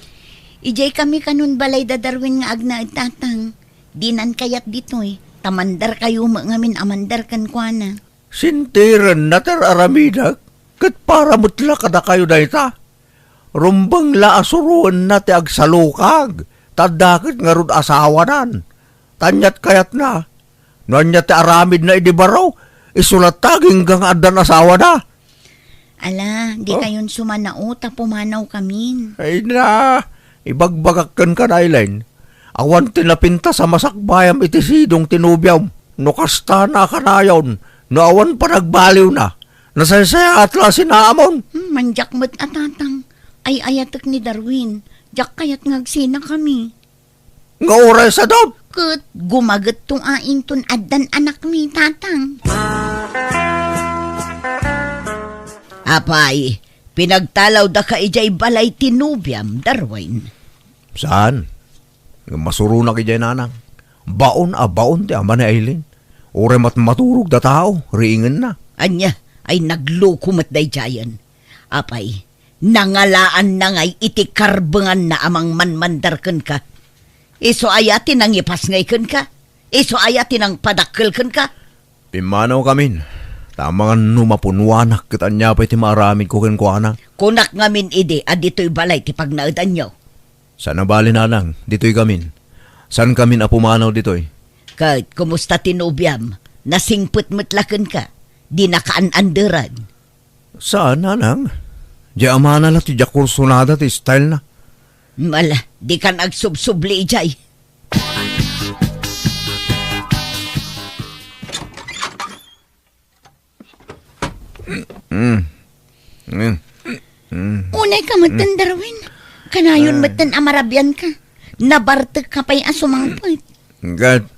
Idiay kami kanon balay da Darwin nga agnaed, Tatang. Dinan kayat ditoy, ta mandarkayo met ngamin a mandar kenkuana. Sintirenna ti ar-aramidek, ket para met la kadakayo dayta. Rumbeng la a suroenna ti agsalukag, ta adda ket ngarud asawanan. Ta aniat kayatna? No ania ti aramidna idi baro, isu latta agingga nga addan asawana. Ala, di Oh. kayon sumanao ta pumanawkamin. Ay na, ibagbagak kenka, Aileen. Awan ti napintas a masakbayam iti sidong ti nobiam. No kasta, kanayon, no awan panagbaliwna, nasaysayaat la a sinaamon. Hmm, mandiak met a, Tatang. Ay-ayatek ni Darwin. Diak kayat nga agsinakami. Nga uray sadot. Ket gumagetto a inton addan anakmi, Tatang. Apay, pinagtalawdaka idiay balay ti nobiam, Darwin? Saan? Nga masuronak idiay nanang. Baon a baon ti ama ni Aileen. Uray matmaturog da tao, riingenna. Ania, ay nagloko met daydiayen. Apay, nangalaanna ngay iti karbenganna a mangmanmandar kenka. Isu aya ti nangipas ngay kenka? Isu aya ti nangpadakkel kenka? Pimmanawkamin, ta amangan no mapunuanak ket ania pay ti maaramidko kenkuana. Kunak ngamin idi a ditoy balay ti pagnaedanyo. Saan a bale, nanang, ditoy gamin. Saankamin a pumanaw ditoy? Ket kumusta ti nobiam? Nasingpet met la kenka? Dinaka an-anderan? Saan, nanang. Di amana la ti diak kursunada ti style na. Mala, dikan agsubsubli idiay. Mm. Mm. Mm. Unay ka metten, Darwin. Kanayon Ah. metten a marabian ka. Nabartek ka pay a sumangpet. Ket,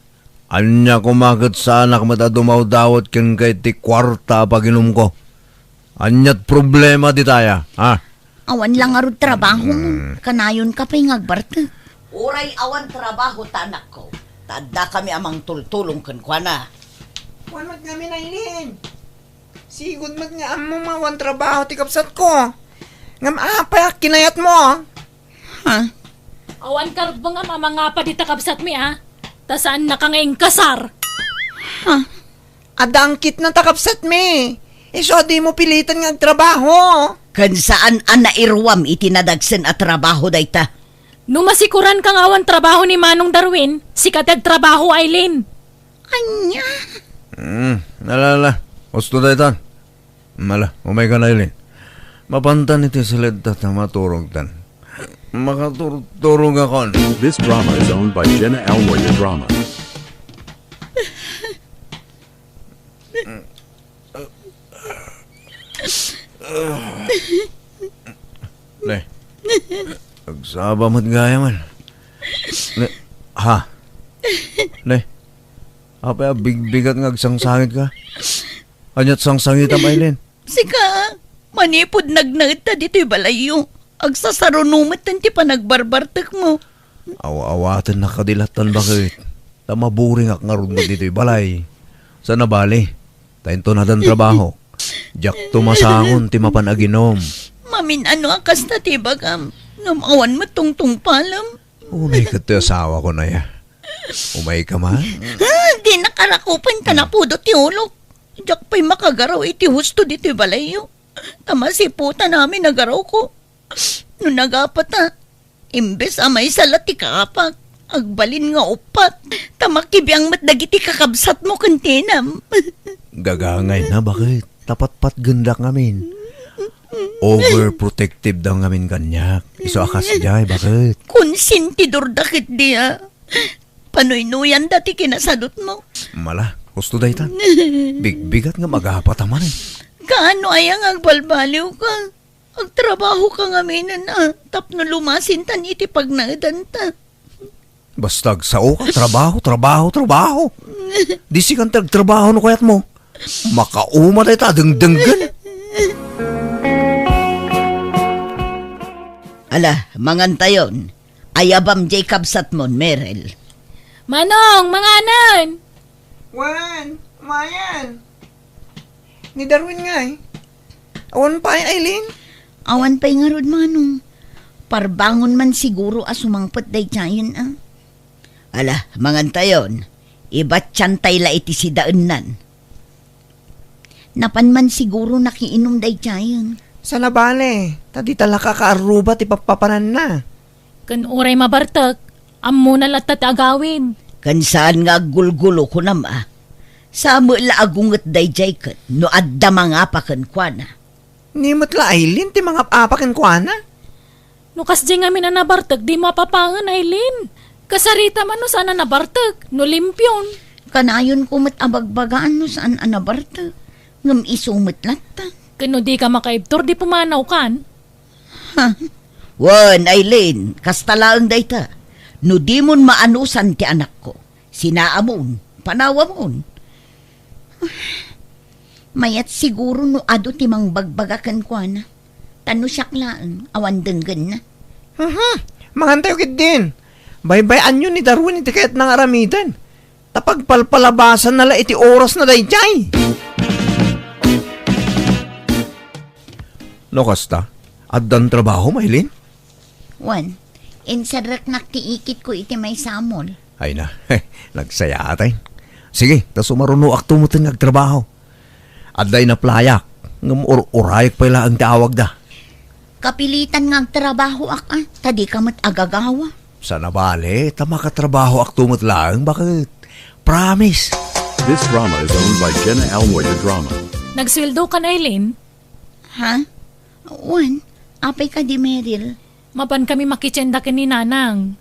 ania koma ket saanak met a dumawdawat kenka iti kuarta a paginumko? Aniat problema ditaya, ha? Awan la ngarud trabaho, Mm. kanayon ka pay nga agbartek. Uray awan trabaho ta anakko, ta addakami a mangtultulong kenkuana. Wan met ngamin, Aileen. Sigud met nga ammom a wan trabaho ti kabsatko. Ngem apay a kinayatmo? Ha? Awan karubeng a mamangapa dita kabsatmi, a? Ta saannaka nga inkasar. Ha? Adda angkitna ta kabsatmi. Isu a dimo piliten nga agtrabaho. Ken saan a nairuam iti nadagsen a trabaho dayta? No masikuranka nga awan trabaho ni Manong Darwin, sika ti agtrabaho, Aileen. Ania? Mm, ala, ala. Husto daytan. Mala, umaykan, Aileen. Mapantan iti siledta ta maturogtan. Makaturturogakon. This drama is owned by Jenna Almoy Drama. Ne. Agsaba met gayam. Ne. Ha? Ne. Apay a bigbigat nga agsangsangitka? Aniat sangsangitam, Aileen? Sika, manipud nagnaedta ditoy balayyo, agsasaruno metten ti panagbarbartekmo. Aw-awatennak kadi lattan, baket. Ta maburingak ngarud met ditoy balay. Saan a bale, ta inton addan trabaho, diakto masangon ti mapan aginum. Mamin-ano a kasta ti ibagam, ngem awan met tungtungpalem. Unay ket ti asawakon aya. Umayka man? Ah, dinnak arakupen ta napudot ti ulok. Diak pay makagaraw iti husto ditoy balayyo. Ta masiputan amin a garawko. No nagapata, imbes a maysa la ti kaapak, agbalin nga uppat. Ta makibiang met dagiti kakabsatmo ken tinam. Gagangayna, baket? Ta patpatgendak ngamin. Overprotective da ngamin kaniak. Isu a kasdiay, baket? Konsentidorda ketdi a. Panuynuyanda ti kinasadutmo. Mala, husto dayta. Bigbigat nga magapata man, eh. Kaano aya nga agbalbaliwka? Agtrabahoka ngaminen a, tapno lumasintan iti pagnaedanta. Basta agsaoka, trabaho, trabaho, trabaho. Di sikan ti agtrabaho no kayatmo. Makauma dayta a dengdenggen. Ala, mangantayon. Ayabam diay kabsatmon, Merel. Manong, manganen! Wen, umayen. Ni Darwin ngay. Awan pay, Aileen? Awan pay ngarud, Manong. Parbangon man siguro a sumangpet daydiayen, a. Ala, mangantayon. Ibatiantay la iti sidaennan. Napan man siguro nakiinum daydiayen. Saan a bale, ta dita la kakaarruba ti pappapananna. Ken uray mabartek, ammona latta ti agawid. Ken saan nga aggulgulo, kunam a. Sa met la agunget daydiay ket no adda mangapa kenkuana. Ni met la Aileen ti mangap-apa kenkuana? No kasdiay ngamin a nabartek, dimo apapangen, Aileen. Kasarita man no saan a nabartek, no limpion. Kanayonko met a bagbagaan no saan a nabartek. Ngem isu met latta. Ken no dika makaibtur, di pumanawkan. Ha? Wen, Aileen, kasta laeng dayta. No dimon maanusan ti anakko, sinaamon, panawamon. Mayat siguro no adu ti mangbagbaga kenkuana. Ta no siak laeng, awan denggenna. Mhm. Mangantayo ketdin. Baybay-anyo ni Darwin iti kayatna nga aramiden. Ta pagpalpalabasanna la iti orasna daydiay. No kasta, addan trabaho, Maylin? Wen, inserreknak ti ikitko iti maysa a mall. Ay na, nagsayaat ay. Sige, ta sumarunoakto metten nga agtrabaho. Adda inaplayak, ngem ur-urayek pay laeng ti awagda. Kapilitan nga agtrabahoak, a, ta dika met agagawa. Sana bale, ta makatrabahoakto met laeng baket. Promise. This drama is owned by Jenna Almoy, the drama. Nagsueldo ka na, Eileen? Ha? Wen, apay kadi, Meryl? Mapan kami makitien da ken ni Nanang.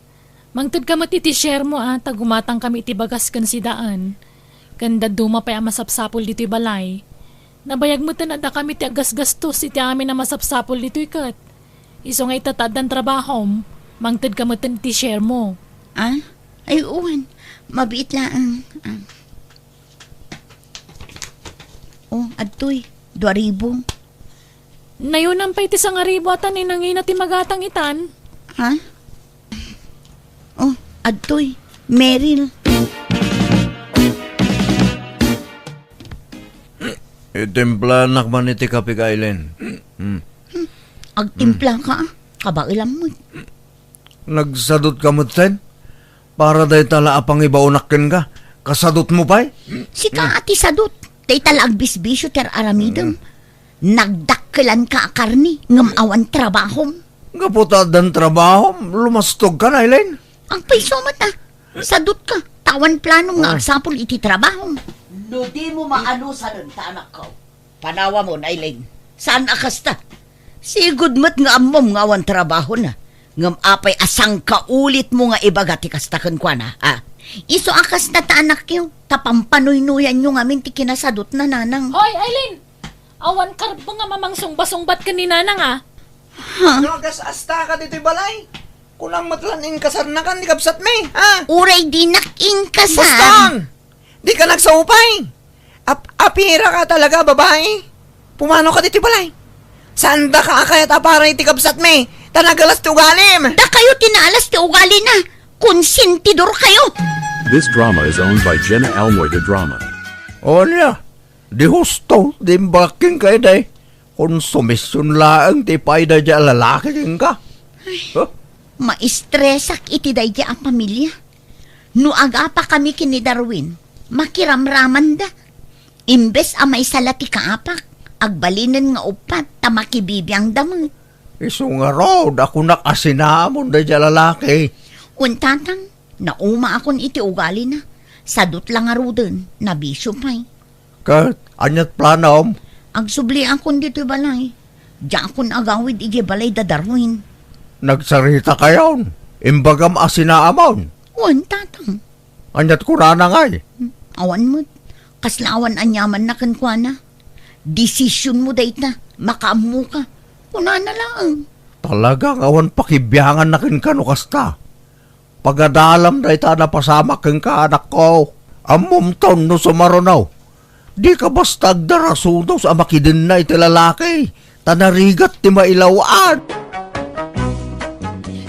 Mangted ka met iti share mo, a, ta gumatang kami iti bagas ken sidaan. Ken dadduma pay a masapsapul ditoy balay. Nabayag met a dakayo ti aggasgastos iti amin a masapsapul ditoy ket. Isu nga ita ta addan trabahom, mangted ka met iti share mo. Ah? Ay, wen. Mabiit laeng. Ah. Oh, adtoy. Dua ribu. Nayonan pay ti sangaribu a ta ni nangina ti magatang itan. Ha? Oh, adtoy. Meryl. Itimplanak man iti kape, Eileen. Hmm. Agtimpla ka, ah. Kabaelam met. Nagsadut ka metten? Para dayta la a pangibaonak kenka, kasadutmo pay? Sika a ti sadut. Dayta la agbisbisio ti ar-aramidem. Nagdakkelanka a karne, ngem awan trabahom. Gapu ta addan trabahom, lumastogka, Eileen. Agpayso met, a. Sadutka, ta awan planom nga agsapul iti trabahom. No dimo maanusanen ta anakko, panawamon, Eileen. Saan a kasta? Sigud met nga ammom nga awan trabahona. Ngem apay a sangkaulitmo nga ibaga ti kasta kenkuana, a? Isu a kasta ta anakyo, ta pampanuynoyanyo ngamin ti kinasadutna, Nanang. Hoy, Eileen! Awan karbeng a mamangsungbat-sungbat ken ni Nanang, a? Ha? No agas-asta ka ditoy balay, kunam met lan inkasarnakan ni kabsatmi, ha? Uray dinak inkasar. Boston! Dika nagsaupay! Ap-, apiraka talaga, babai! Pumano ka ditoy balay? Saandaka a kayat a para iti kabsatmi, ta nagalas ti ugalim! Dakayo ti naalas ti ugalina! Konsentidor kayo! This drama is owned by Jenna Almoy de Drama. O ania? Di husto, di imbagak kenka, day. Konsumision laeng ti ipaay daydiay a lalaki kenka. Huh? Maistresak iti daydiay a pamilia. No agapakami ken ni Darwin, makiramramanda. Imbes a maysa la ti kaapak, agbalinen nga uppat ta makibibiangda met. Isu ngarud a kunak a sinaamon daydiay a lalaki. Wen, Tatang, naumaakon iti ugalina. Sadut la ngaruden, nabisio pay. Ket aniat planom? Agsubliakon ditoy balay. Diakon agawid idiay balay da Darwin. Nagsaritakayon? Imbagam a sinaamon? Wen, Tatang. Aniat kunana ngay? Awan met. Kasla awan aniamanna kenkuana. Desisionmo dayta. Makaammoka. Kunana laeng. Talaga nga awan pakibianganna kenka no kasta. Pagadalam dayta a napasamak kenka, anakko. Ammomton no sumaruno. Dika basta agdarasudos a makidenna iti lalaki, ta narigat ti mailaw-an.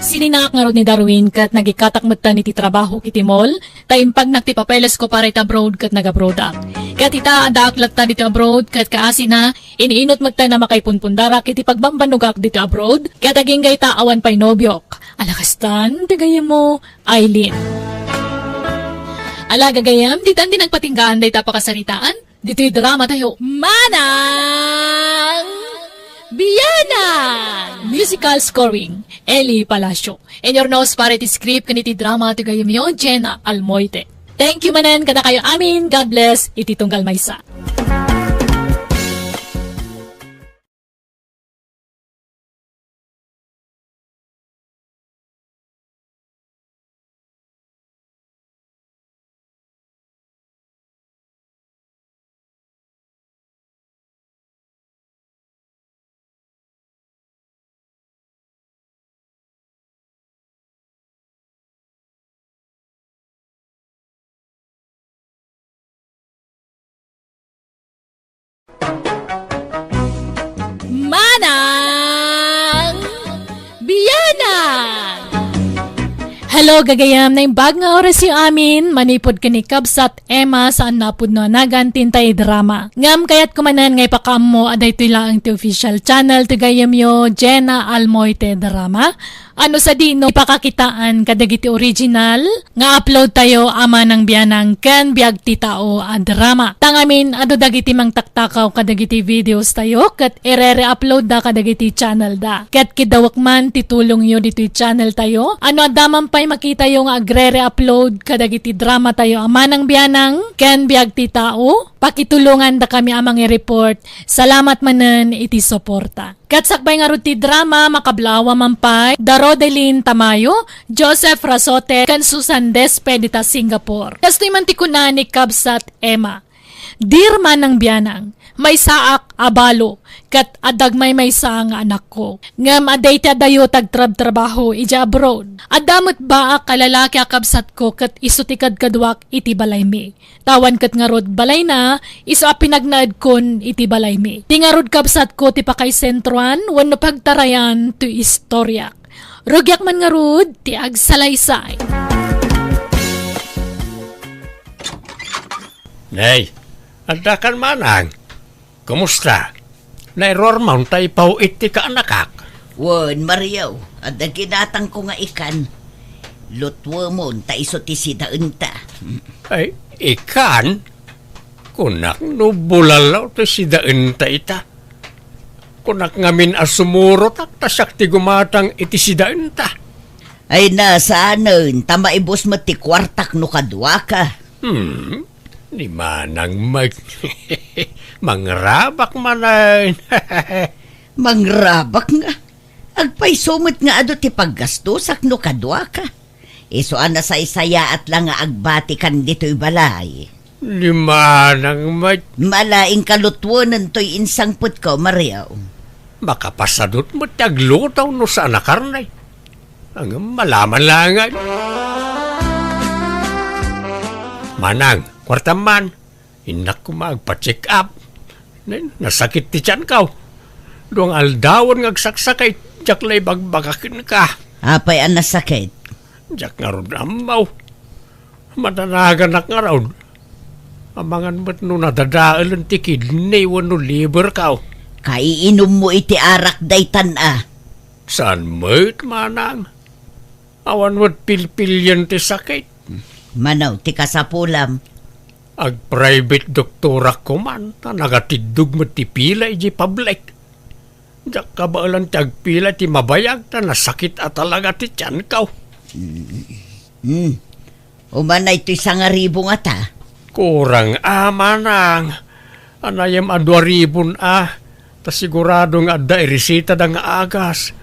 Sininak ngarud ni Darwin ket nagikkatak metten iti trabaho iti mall, ta impagnak ti papelesko para iti abroad ket nag-abroadak. Ket ita, addaak latta ditoy abroad ket kaasina, iniinut metten a makaipunpundarak iti pagbambannogak ditoy abroad, ket agingga ita awan pay nobiok. Ala kastan, ti gayyemmo, Eileen. Ala gagayyem, ditan ti nagpatinggaan dayta a pakasaritaan, ditoy drama tayo. Manang Bianang! Musical scoring, Eli Palacio. Inurnos para iti script ken iti drama ti gayyemyo, Jenna Almoite. Thank you manen kadakayo amin. God bless iti tunggal maysa. Manang Bianang! Hello, gagayam. Naimbag nga orasyo amin, manipud ken ni Kabsat Emma saan napudno a nagan ti intay drama. Ngem kayatko manen nga ipakaammo a daytoy laeng ti official channel ti gayyemyo, Jenna Almoite Drama. A no sadino, ipakakitaan kadagiti original nga upload tayo a manang bianang ken biag ti tao a drama. Tangamin, adu dagiti mangtaktakaw kadagiti videos tayo ket irere-upload da kadagiti channel da. Ket kidawek man ti tulongyo ditoy channel tayo. A no adda man pay makitayo nga agrere-upload kadagiti drama tayo a manang bianang ken biag ti tao, pakitulongan da kami a mangi-report. Salamat manen iti suporta. Ket sakbay ngarud ti drama, makablaawa man pay da Rodelin Tamayo, Joseph Rasote, ken Susan Despe dita Singapore. Kastoy man ti kuna ni Kabsat Emma, "Dear manang bianang, maysaak a balo, ket adda agmaymaysa nga anakko. Ngem adda iti adayo ti agtrabtrabaho idiay abroad. Adda met baak a lalaki a kabsatko ket isu ti kadkaduak iti balaymi. Awan ket ngarud balayna, isu a pinagnaedkon iti balaymi. Ti ngarud kabsatko ti pakaisentroan wenno pagtarayan ti istoriak." Rugiak man ngarud ti agsalaysay. Nay, adda kan manang? Kumusta? Nairuarmon ta ipaw-it ti kaanakak? Wen, Mario, adda ginatangko nga ikan. Lutwemon ta isu ti sidaenta. Ay, ikan? Kunak no bulalaw ti sidaenta ita. Kunak ngamin a sumurotak ta siak ti gumatang iti sidaenta. Ay, nasanen, ta maibus met ti kuartak no kaduaka. Hmm, ni Manang Mike. Mangrabak manen. Mangrabak nga. Agpayso met nga adu ti paggastosak no kaduaka. Isu a nasaysayaat la nga agbatikan ditoy balay. Ni Manang Mike. Ala, inka lutwenen toy insangpetko, Mario. Makapasadut met ti agluto no saan a karne. Ngem malaman laeng. Manang, kuartam man. Innak koma agpa-check up. Nay, nasakit ti tianko. Dua nga aldawen nga agsaksakit, diak la ibagbaga kenka. Apay a nasakit? Diak ngarud ammo. Madanaganak ngarud. Amangan met no nadadaelen ti kidney wenno liverko. Kaiinummo iti arak daytan a. Saan met, manang? Awan met pilpilian ti sakit. Mano ti kasapulam? Ag-private doktorak koman, ta nagatiddog met ti pila idiay public. Diak kabaelan ti agpila ti mabayag, ta nasakit a talaga ti tianko. Hmm. Umanay toy sangaribu ngata? Kurang a, manang. Anayam a dua ribun a, ta sigurado nga adda iresita da nga agas.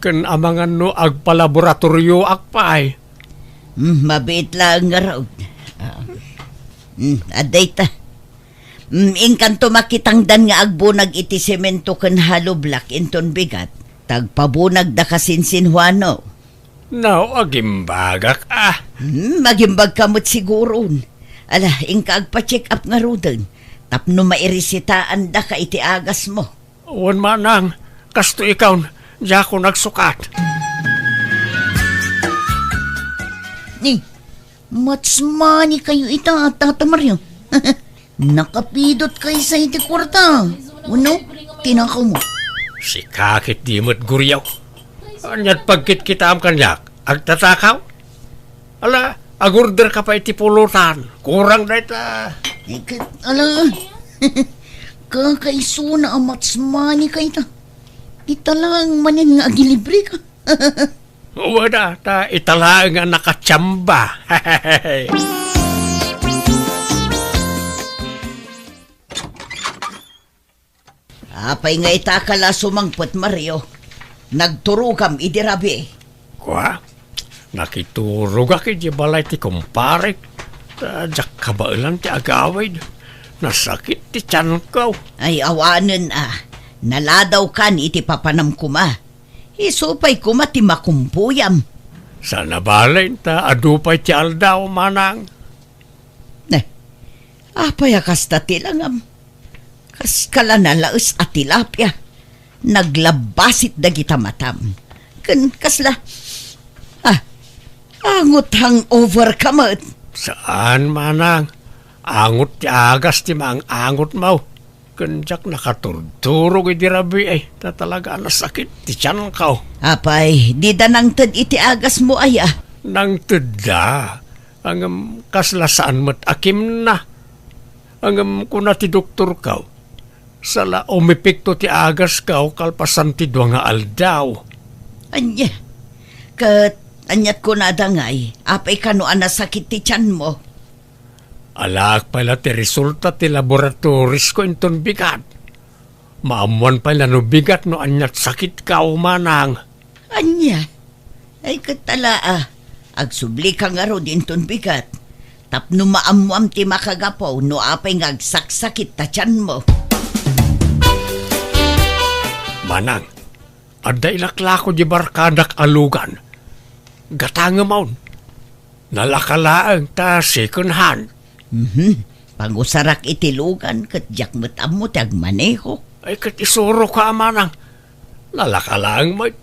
Ken amangan no agpalaboratorioak pay. Hmm, mabiit laeng ngarud. Ah. Hmm, adda ita. Hmm, inkanto makitangdan nga agbunag iti semento ken hollow block inton bigat. Ta agpabunag da kasinsinhuano. No, agimbagak a. Hmm, agimbagka met siguron. Ala, inka agpa-check up ngaruden. Tapno mairesitaandaka iti agasmo. Wen manang, kastoy ikaw, diakon agsukat. Ni, much money kayo ita, Tata Mario. Nakapidot kayo sa iti kwarta. Uno, tinakaw mo. Sika ket di met guriaw. Aniat pagkitkitaam kaniak? Agtatakaw? Ala, agorder ka pa iti pulutan. Kurang dayta. Iket, ala. Kakaisuna a much money kayta. Ita lang manen nga agilibre ka. Wada, ta ita laeng a nakachamba. Apay nga ita ka la sumangpet, Mario? Nagturogam idi rabii. Kua? Nakiturogak iti balay ti kumparek. Ta diak kabaelan ti agawid. Nasakit ti tianko. Ay, awanen a. Naladawkan iti papanam koma. Isu pay koma ti makumpuyam. Saan a bale, ta adu pay ti aldaw, manang. Ne, apay a kasta ti langam? Kas kalanalaes a tilapia, naglabbasit dagita matam. Ken kasla, ah, angot hangover ka met. Saan, manang. Angot ti agas ti maang-angotmo. Ken diak nakaturdturog idi rabii, ta talaga a nasakit ti tianko. Apay, dida nangted iti agasmo aya? Nangtedda. Ngem kasla saan met a kimna. Ngem kuna ti doktorko, sala umepekto ti agasko kalpasan ti dua nga aldaw. Ania? Ket aniat kunada ngay? Apay kano a nasakit ti tianmo? Alaek pay la ti resulta ti laboratorisko inton bigat. Maammoan pay la no bigat no aniat sakitko, manang. Ania? Ay, ket ala a. Agsubli ka ngarud inton bigat. Tapno maammoam ti makagapu no apay nga agsaksakit ta tianmo. Manang, adda ilaklako di barkadak a lugan. Gatangemon. Nalaka laeng ta second hand. Mhm. Pangusarak iti lugan ket diak met ammo ti agmaneho. Ay, ket isuroka a manang. Nalaka laeng met.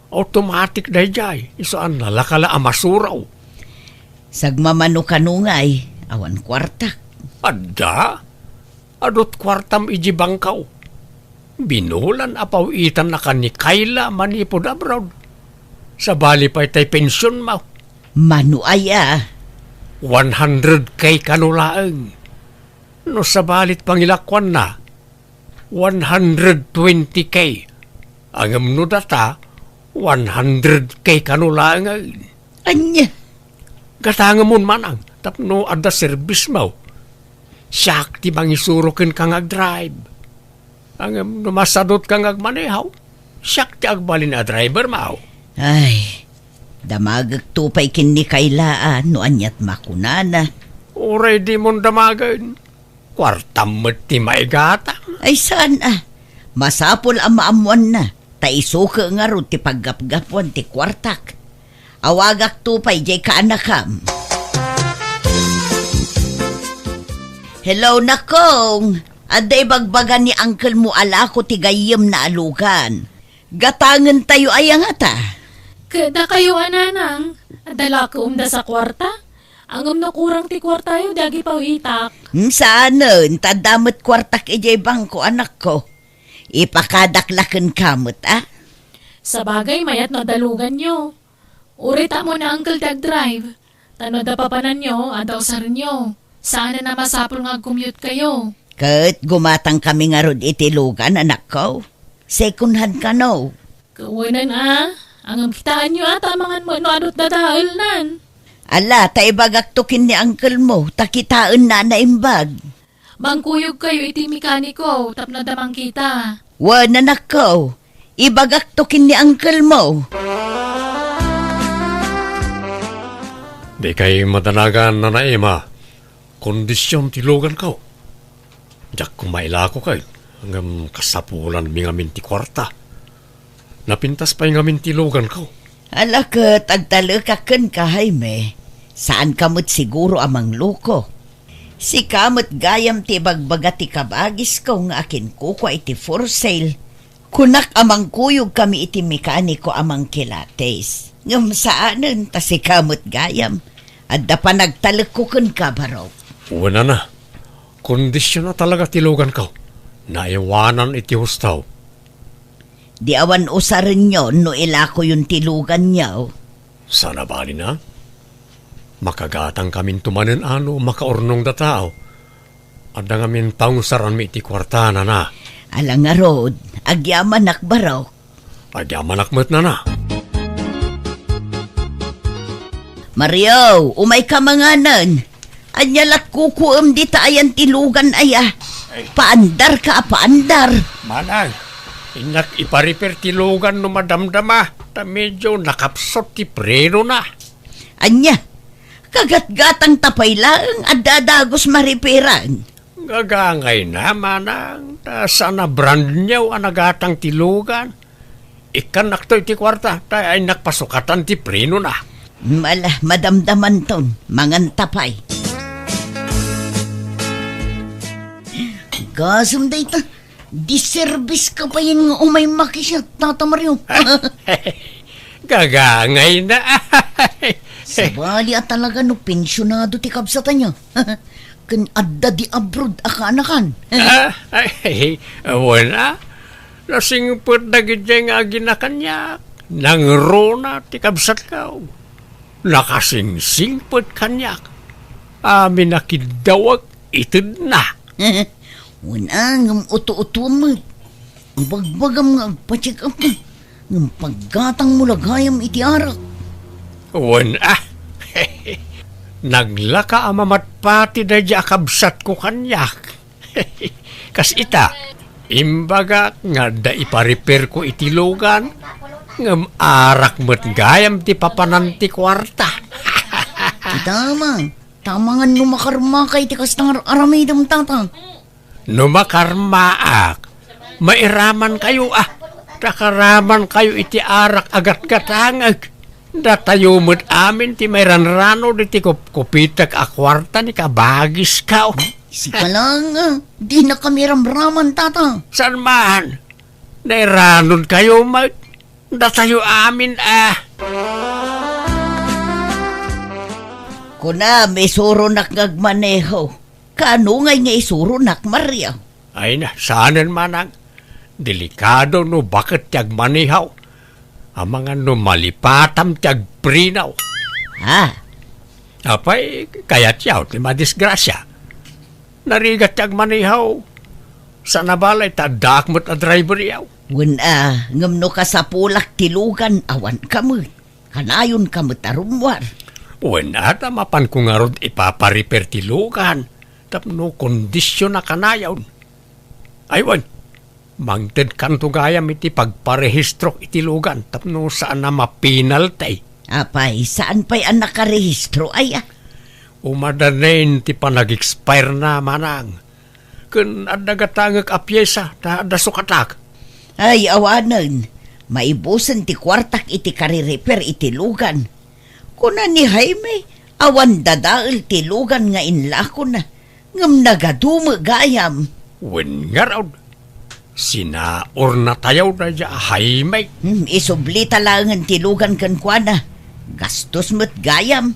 Automatic daydiay. Isu a nalaka la a masuro. Sagmamano kano ngay, awan kuartak. Adda? Adut kuartam iti bangko. Binulan a paw-itannakan ni Kayla manipud abroad. Sabali pay tay pensionmo. Mano aya? One hundred K kano laeng. No sabalit pangilakuanna, one hundred twenty K. Ngem no data, one hundred K kano laeng. Ania? Gatangemon manang tapno adda serbismo. Siak ti mangisuro kenka nga agdrive. Ngem no masadutka nga agmaneho, siak ti agbalin a drivermo. Ay, damagekto pay ken ni Kayla a no aniat makunana. Uray dimon damagen. Kuartam met ti maigatang. Ay saan a. Masapul a maammoanna, ta isuko ngarud ti paggapgapuan ti kuartak. Awagakto pay diay kaanakam. Hello, Nakong. Adda ibagbaga ni uncle mo a lako ti gayyemna a lugan. Gatangentayo aya ngata? Ket dakayo a nanang, adda la ket umdas a kuarta? Ngem no kurang ti kuartayo, di agipaw-itak. Hmm, saanen, ta adda met kuartak idiay bangko, anakko. Ipakadak la kenka met, a? Sabagay, mayat no adda luganyo. Uray ta ammo ni Uncle ti agdrive, ta no adda papananyo, adda usarenyo. Saanen a masapul nga agcommute kayo. Ket gumatang kami ngarud iti lugan, anakko. Second hand kano. Kawanan a, ngem kitaenyo a, ta amangan met no adut dadaelnan. Ala, ta ibagakto ken ni uncle mo, ta kitaenna a naimbag. Mangkuyog kayo iti mekaniko tapno adda mangkita. Wen, anakko, ibagakto ken ni uncle mo. Dikay madanagan, Nana Emma. Kondision ti luganko. Diak koma ilako kay, ngem kasapulanmi ngamin ti kuarta. Napintas pay ngamin ti luganko. Ala ket agtalekak kenka, Jaime. Saanka met siguro a mangloko. Sika met gayam ti ibagbaga ti kabagisko nga akinkukua iti for sale. Kunak a mangkuyog kami iti mekaniko a mangkilates. Ngem saanen ta sika met gayam. Adda panagtalekko kenka, barok. Wen, nana. Kondision a talaga ti luganko. Naiwanan iti husto. Di awan usarenyo no ilakoyon ti luganyo. Saan a bali, nana. Makagatangkaminto manen a no makaurnongda tao. Adda ngamin pangusaranmi iti kuarta, nana. Ala ngarud, agyamanak, barok. Agyamanak met, nana. Mario, umayka manganen. Ania lat kukuem dita ayan ti lugan aya? Ay. Paandarka a paandar. Manang, innak iparepair ti lugan no madamdama, ta medio nakapsut ti prenona. Ania? Kagatgatangta pay laeng, adda a dagus marepairan. Gagangayna, manang, ta saan a brand new a nagatang ti lugan. Ikkannakto iti kuarta, ta innak pasukatan ti prenona. Ala, madamdamanton, manganta pay. Gasem dayta, diserbiska pay nga umay makisiat, Tata Mario. Gagangayna. Sabali a talaga no pensionado ti kabsatna. ken adda di abroad a kaanakan. Ah, ay, wen a. Nasingpet dagidiay nga agina kaniak. Nangruna ti kabsatko. Nakasingsingpet kaniak. Amin a kiddawek itedna. Wen a, ngem uto-utoem met. Ibagbagam nga agpa-check up ka, ngem paggatangmo la gayam iti arak. Wen a, naglaka a mamatpati daydiay a kabsatko kaniak. Kas ita, imbagak nga adda ipa-repairko iti lugan, ngem arak met gayam ti papanan ti kuarta. Kita, Amang, tamangan no makarmaka iti kasta nga ar-aramidem, Tata. No makarmaak, mairamankayo a, ta karamankayo iti arak a gatgatangek. Datayo met amin ti mairanrano diti kupkupitek a kuarta ni kabagisko. Sika lang, ah, dinakami ramraman, Tata. Saan man? Nairanonkayo met. Datayo amin a. Kunam, isuronak nga agmaneho. Kaano ngay nga isuronak, Mario? Ay na, saanen manang. Delikado no baket ti agmaneho. Amangan no malipatam ti agpreno. Ha? Apay, kayatyo ti madisgrasya. Narigat ti agmaneho. Saan a balay ta addaak met a driveryo. Wen a, ngem no kasapulak ti lugan, awanka met. Kanayonka met a rummuar. Wen a, ta mapanko ngarud ipapa-repair ti lugan tapno kondisiona kanayon. Ay wen, mangtedkanto gayam iti pagparehistrok iti lugan tapno saan a mapenalty. Apay, saan pay a nakarehistro aya? Umadanen ti panag-expire na, manang. Ken adda gatangek a piesa ta adda sukatak. Ay, awanen. Maibusen ti kuartak iti karirepair iti lugan. Kuna ni Jaime, awan dadael ti lugan nga inlakona, ngem nagadu met gayam. Wen ngarud, sinaurnatayo daydiay a Jaime. Hmm, isublita laengen ti lugan kenkuana. Gastos met gayam.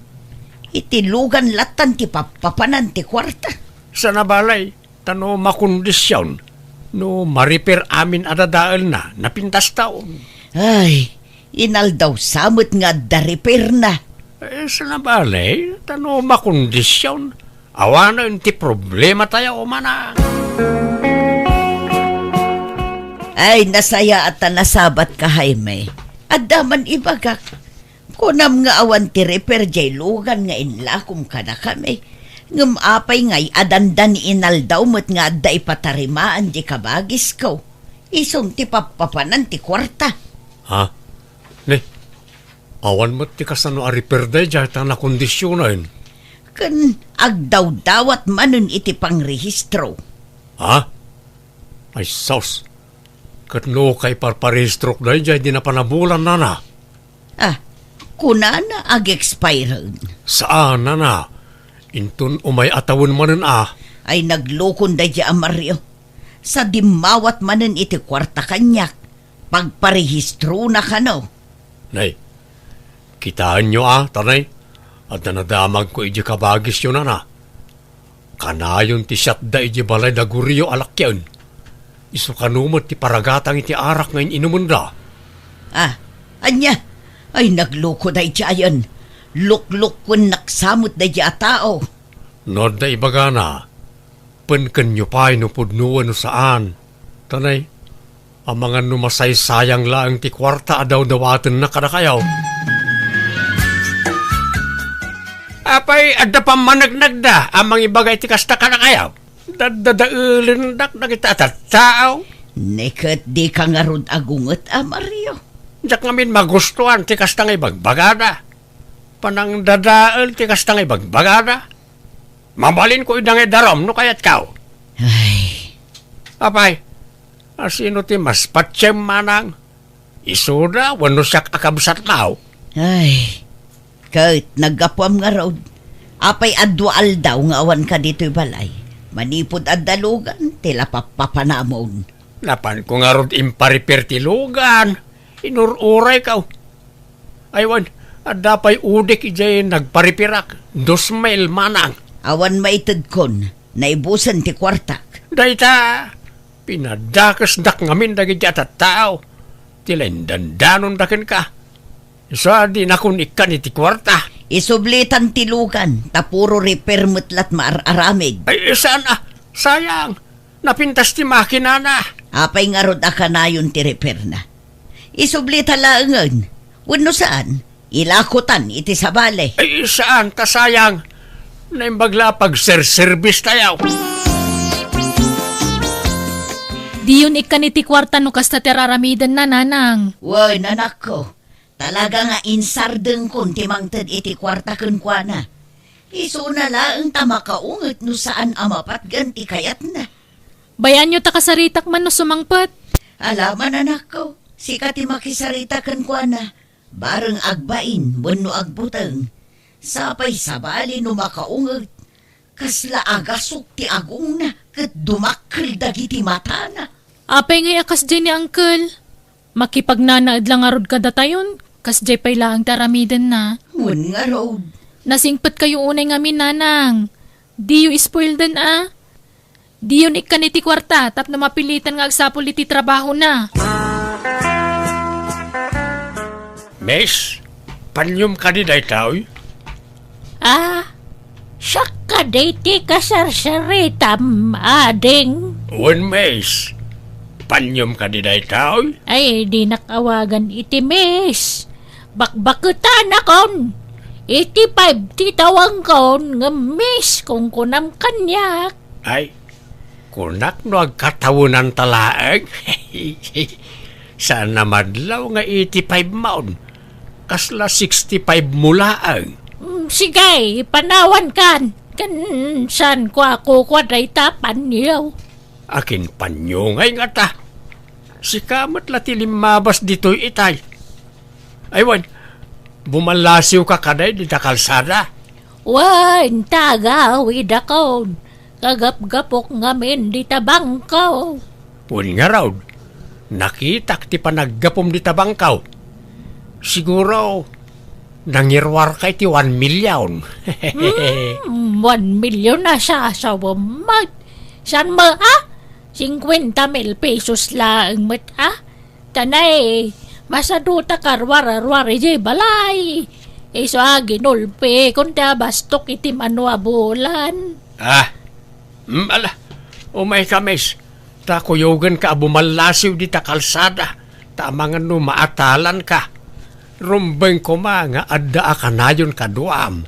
Iti lugan lattan ti pappapanan ti kuarta. Saan a balay, ta no makondision, no ma-repair amin a dadaelna, napintastaon. Ay, inaldaw sa met nga adda repairna. Eh, saan a balay, ta no makondision, awanen ti problematayo, manang. Ay, nasayaat ta nasabatka, Jaime. Adda man ibagak. Kunam nga awan ti repair jay lugan nga inlakom kadakami. Ngem apay ngay a dandani inaldaw met nga adda ipatarimaan jay kabagisko? Isun ti pappapanan ti kuarta. Ha? Ne, awan met ti kasano a repair daydiay ta nakondisionen. Ken agdawdawat manen iti pangrehistro. Ha? Ay sus, ket no kaiparparehistrok daydiay di napanabulan, nana? Ah, kunana ag-expire. Saan, nana. Inton umay a tawen manen a. Ay naglukon daydiay a Mario. Sa dimmawat manen iti kuarta kaniak, pagparehistrona kano. Nay, kitaenyo a, tanay, adda nadamagko iti kabagisyo, nana. Kanayon ti siatda iti balay da Gurio a lakien. Isu kano met ti paragatang iti arak nga in-inumenda. Ah, ania? Ay, nagluko daydiayen. Luklukkuennak sa met daydiay a tao. No adda ibagana, penkenyo pay no pudnoen no saan. Tanay, amangan no masaysayang laeng ti kuarta a dawdawatenna kadakayo. Apay, adda pammaneknekda a mangibaga iti kasta kadakayo? Daddadaelendak dagiti a tattao. Ne ket dika ngarud agunget a Mario. Diak ngamin magustuan ti kasta nga ibagbagada. Panangdadael ti kasta nga ibagbagada. Mabalinko ida nga idarum no kayatko. Ay. Apay, asino ti mas patiem, manang? Isuda wenno siak a kabsatmo? Ay, ket naggapuam ngarud. Apay a dua aldaw nga awanka ditoy balay? Manipud adda lugan ti lapappapanamon. Napanko ngarud impa-repair ti lugan. Inur-urayko. Ay wen, adda pay udik idiay nagpa-repair-ak. Dos mil, manang. Awan maitedkon, naibusen ti kuartak. Dayta, pinadakesdak ngamin dagiti a tattao, ti laeng dandanonda kenka. Isu a dinakon ikkan iti kuarta. Isublitan ti lugan, ta puro repair met la't maar-aramid. Ay, saan a, sayang, napintas ti makinana. Apay ngarud a kanayon ti repairna? Isublita laengen, wenno saan, ilakotan iti sabali. Ay, saan, ta sayang, naimbag la a pagserserbistayo. Diyon ikkan iti kuarta no kasta ti ar-aramidenna, nanang. Wen, anakko, talaga nga insardengkon ti mangted iti kuarta kenkuana. Isuna laeng ta makaunget no saan a mapatgan ti kayatna. Bayaanyo ta kasaritak man no sumangpet. Alaman, anakko, sika ti makisarita kenkuana. Bareng agbain wenno agbuteng. Sapay sabali no makaunget. Kasla agasok ti agongna ket dumakkel dagiti matana. Apay ngay a kasdiay ni Uncle? Makipagnanaed la ngarud kadatayon, kasdiay pay laeng ti aramidenna. Wen ngarud. Nasingpetkayo unay ngamin, nanang. Diyo ispoilden a. Diyon ikkan iti kuarta tapno mapilitan nga agsapul iti trabahona. Miss, panyom kadi daytoy? Ah, siak kadi ti kasarsaritam, ading? Wen, miss. Panyom kadi daytoy? Ay, dinak awagan iti miss. Bakbaketanakon. Iti five ti tawangkon, ngem miss, kunkunam kaniak. Ay, kunak no agkatawenanta laeng. Saan a madlaw nga eighty-five maon. Kasla sixty-five mo laeng. Mm, sige, panawankan. Ken saan ko a kukua dayta panyo? Akin panyo ngay ngata? Sika met la ti limmabas ditoy itay. Ay wen, bumallasiwka kadi dita kalsada? Wen, tagawidakon. Kagapgapok ngamin dita bangko. Wen ngarud, nakitak ti panaggapum dita bangko. Siguro, nangiruarka iti one million. Hmm, one million a sasawem met. Saan mo, ah? Cincuenta mil pesos laeng met, ah? Tanay, masaduta karuar-ruar idiay balay. Isu a ginulpikon ti abastok iti mano a bulan. Ah, mm, ala, umayka, miss, ta kuyogenka a bumallasiw dita kalsada, ta amangan no maatalanka. Rumbeng koma nga adda a kanayon kaduam.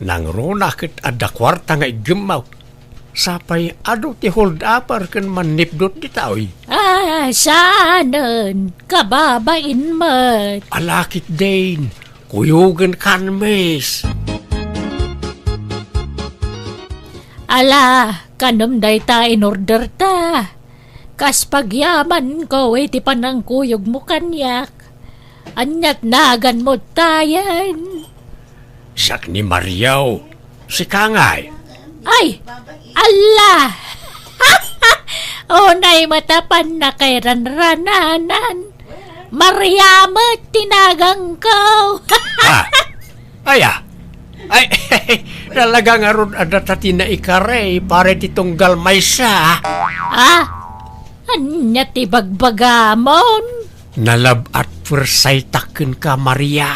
Nangruna ket adda kuarta nga iggemmaw. Sapay adu ti hold-upper ken mannipdut ditoy. Ah, saanen, kababain met. Ala ketdin, kuyogenkan, miss. Ala, kanem dayta in-order ta. Kas pagyamanko iti panangkuyogmo kaniak. Ania't naganmo tayen? Siak ni Mario. Sika ngay? Ay, alla! Unay met a pannakairanrananan. Maria met ti naganko. Ah, aya? Ay, talaga ngarud a data ti naikari, pare ti tunggal maysa. Ah, ania ti bagbagamon? Nalab at puersaytak kenka, Maria.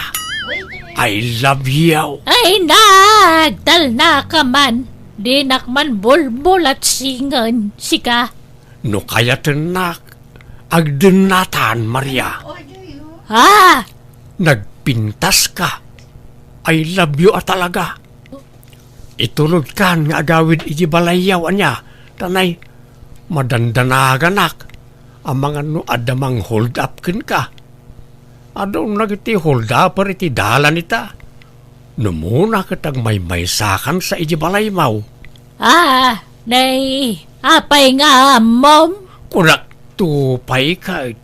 I love you. Ay, nagtalnaka man. Dinak man bulbulat singen, sika. No kayatennak, agdennatan, Maria. Ha? Nagpintaska. I love you a talaga. Itulodkan nga agawid iti balayyaw, ania, tanay, madandanaganak. Amangan no adda mang-hold up kenka. Adun dagiti hold-upper iti dalan ita. No umuna ket agmaymaysakansa iti balaymo. Ah, nay, apay nga ammom? Kunak to pay ket.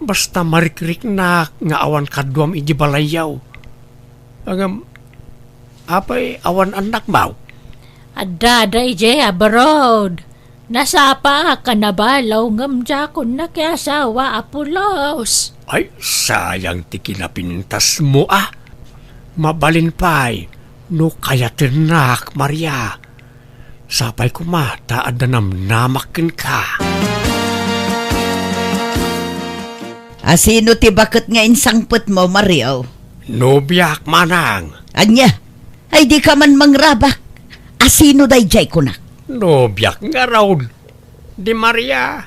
Basta marikriknak nga awan kaduam iti balayyaw. Ngem, apay awan annakmo? Addada idiay abroad. Nasapaak a nabalaw ngem diakon nakiasawa a pulos. Ay, sayang ti kinapintasmo a. Mabalin pay, No kayatennak, Maria, sapay koma ta adda namnamak kenka. Asino ti baket nga insangpetmo, Mario? Nobiak, manang. Ania? Ay, dika man mangrabak. Asino daydiay kunak? Nobiak ngarud. Di Maria.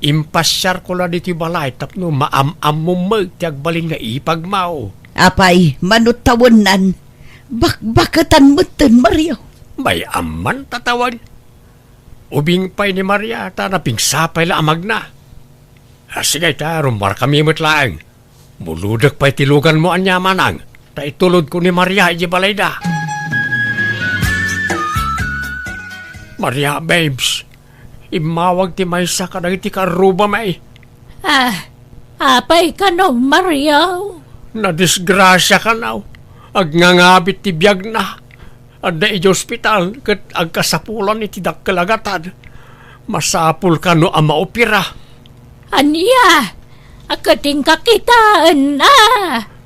Impasiarko la ditoy balay tapno maam-ammom met ti agbalin nga ipagmo. Apay, mano tawennan? Bakbaketan metten, Mario. Mayat man ta tawen. Ubing pay ni Maria ta napigsa pay la a magna. Ah, sige ta, rummuarkami met laeng. Bulodek pay ti luganmo ania, manang, ta itulodko ni Maria idiay balayda. Maria, babes, immawag ti maysa kadagiti kaarrubami. Ah, apay kano, Mario? Nadisgrasia kano. Agngangabit ti biagna. Adda idiay ospital ket agkasapulan iti dakkel a gatad. Masapul kano a maopera. Ania? A ket inka kitaenna?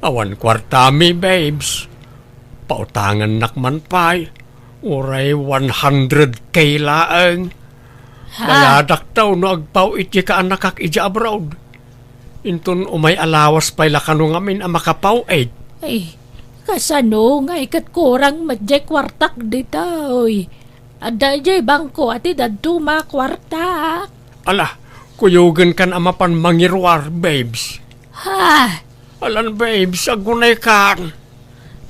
Awan kuartami, babes. Pautangannak man pay. Uray one hundred K laeng. Ha? Bayadakto no agpaw-itko ti kaannakak idiay abroad. Inton umay a lawas pay la kano ngamin a makapaw-it. Ay, kasano ngay ket kurang met diay kuartak ditoy? Adda idiay bangko a ti dadduma a kuartak. Ala, kuyogenkan a mapan mangiruar, babes. Ha? Alan, babes, agunaykan.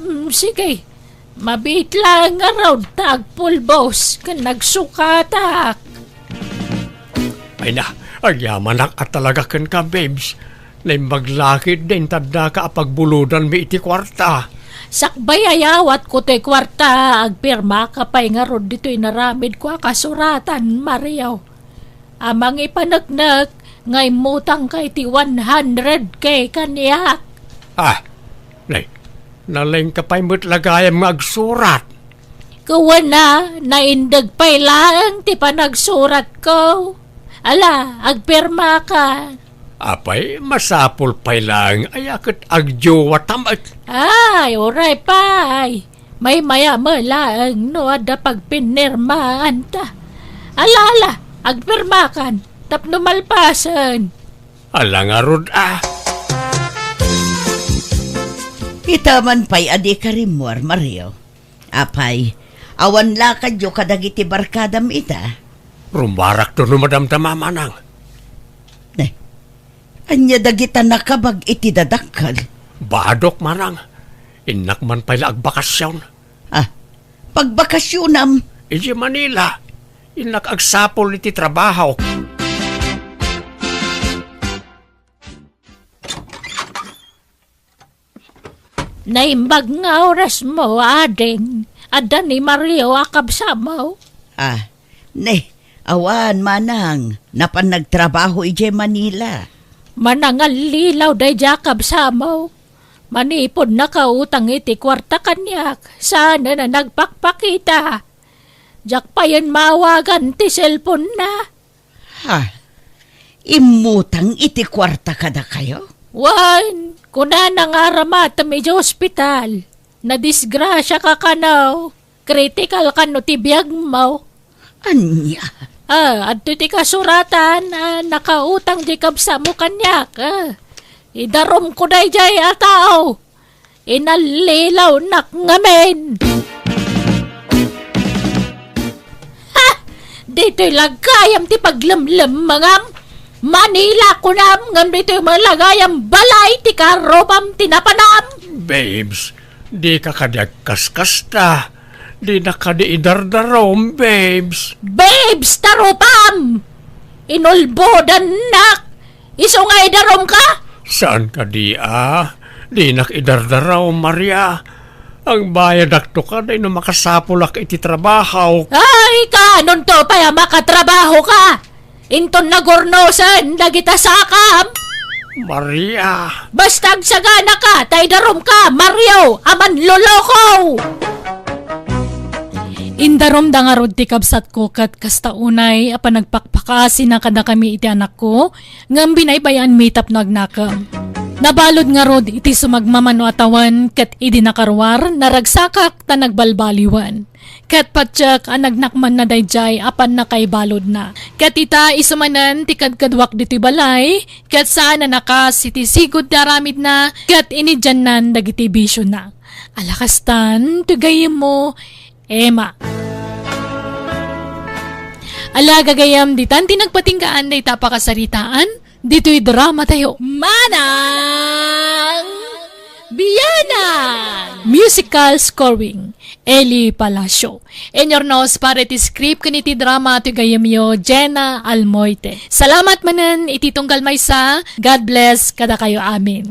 Mm, sige. Mabiit laeng ngarud ta agpulbos ken nagsukatak. Ay na, agyamanak a talaga kenka, babes. Naimbag la ketdi inta addaka a pagbulodanmi iti kuarta. Sakbay a yawatko toy kuarta, agpirmaka pay ngarud ditoy inaramidko a kasuratan, Mario. A mangipaneknek nga immutangka iti one hundred K kaniak. Ah, nay, nalengka pay met la gayam nga agsurat. Kuana, naindeg pay laeng ti panagsuratko. Ala, agpirmaka. Apay, masapul pay laeng aya ket agjowa ta met. Ay, uray pay. Maymaya met laeng no adda pagpinirmaanta. Ala, ala, agpirmakan tapno malpasen. Ala ngarud a. Ita man pay a dika rimmuar, Mario. Apay, awan lakadyo kadagiti barkadam ita? Rummuarakto no madamdama, manang. Ne, ania dagita nakabag iti dadakkel? Badok, manang. Innak man pay la agbakasion. Ah, pagbakasionam? Idiay Manila. Innak agsapul iti trabahok. Naimbag nga orasmo, ading. Adda ni Mario a kabsatmo? Ah, ne, awan, manang. Napan nagtrabaho idiay Manila. Manangallilaw daydiay a kabsatmo. Manipud nakautang iti kuarta kaniak, saanen a nagpakpakita. Diak payen maawagan ti cellphone-na. Ha? Immutang iti kuarta kadakayo? Wen, kunana nga aramatem idiay ospital. Nadisgrasiaka kano. Critical kano ti biagmo. Ania? Ah, adtoy ti kasuratan a nakautang diay kabsatmo kaniak. Ah, idarumko daydiay a tao. Inallilawnak ngamin. Ha! Ditoy la gayam ti paglemlemmengam. Manila kunam ngem ditoy met la gayam balay ti kaarrubam ti napanam. Babes, dika kadi agkaskasta. Dinak kadi idardarum, babes. Babes, tarupam! Inulbodannak! Isu nga idarumka? Saan kadi a? Dinak idardarum, Maria. Agbayadakto kadi no makasapulak iti trabahok. Ay, kaanonto pay a makatrabahoka? Inton nagurnosen dagita sakam? Maria. Basta agsaganaka, ta idarumka, Mario, a manloloko! Indarumda ngarud ti kabsatko ket kasta unay a panagpakpakaasina kadakami iti anakko, ngem binaybay-anmi tapno agnakem. Nabalud ngarud iti sumagmamano a tawen ket idi nakaruar, naragsakak ta nagbalbaliwen. Ket patiek a nagnakmanna daydiay a pannakaibaludna. Ket ita isu manen ti kadkaduak ditoy balay, ket saan a nakas iti sigud ti aramidna, ket inidiannan dagiti bisiona. Ala kastan, ti gayyemmo, Emma. Ala gagayyem, ditan ti nagpatinggaan dayta pakasaritaan, ditoy drama tayo. Manang Bianang! Musical scoring, Eli Palacio. Inurnos para iti script ken iti drama ti gayyemyo, Jenna Almoite. Salamat manen iti tunggal maysa. God bless kadakayo amin.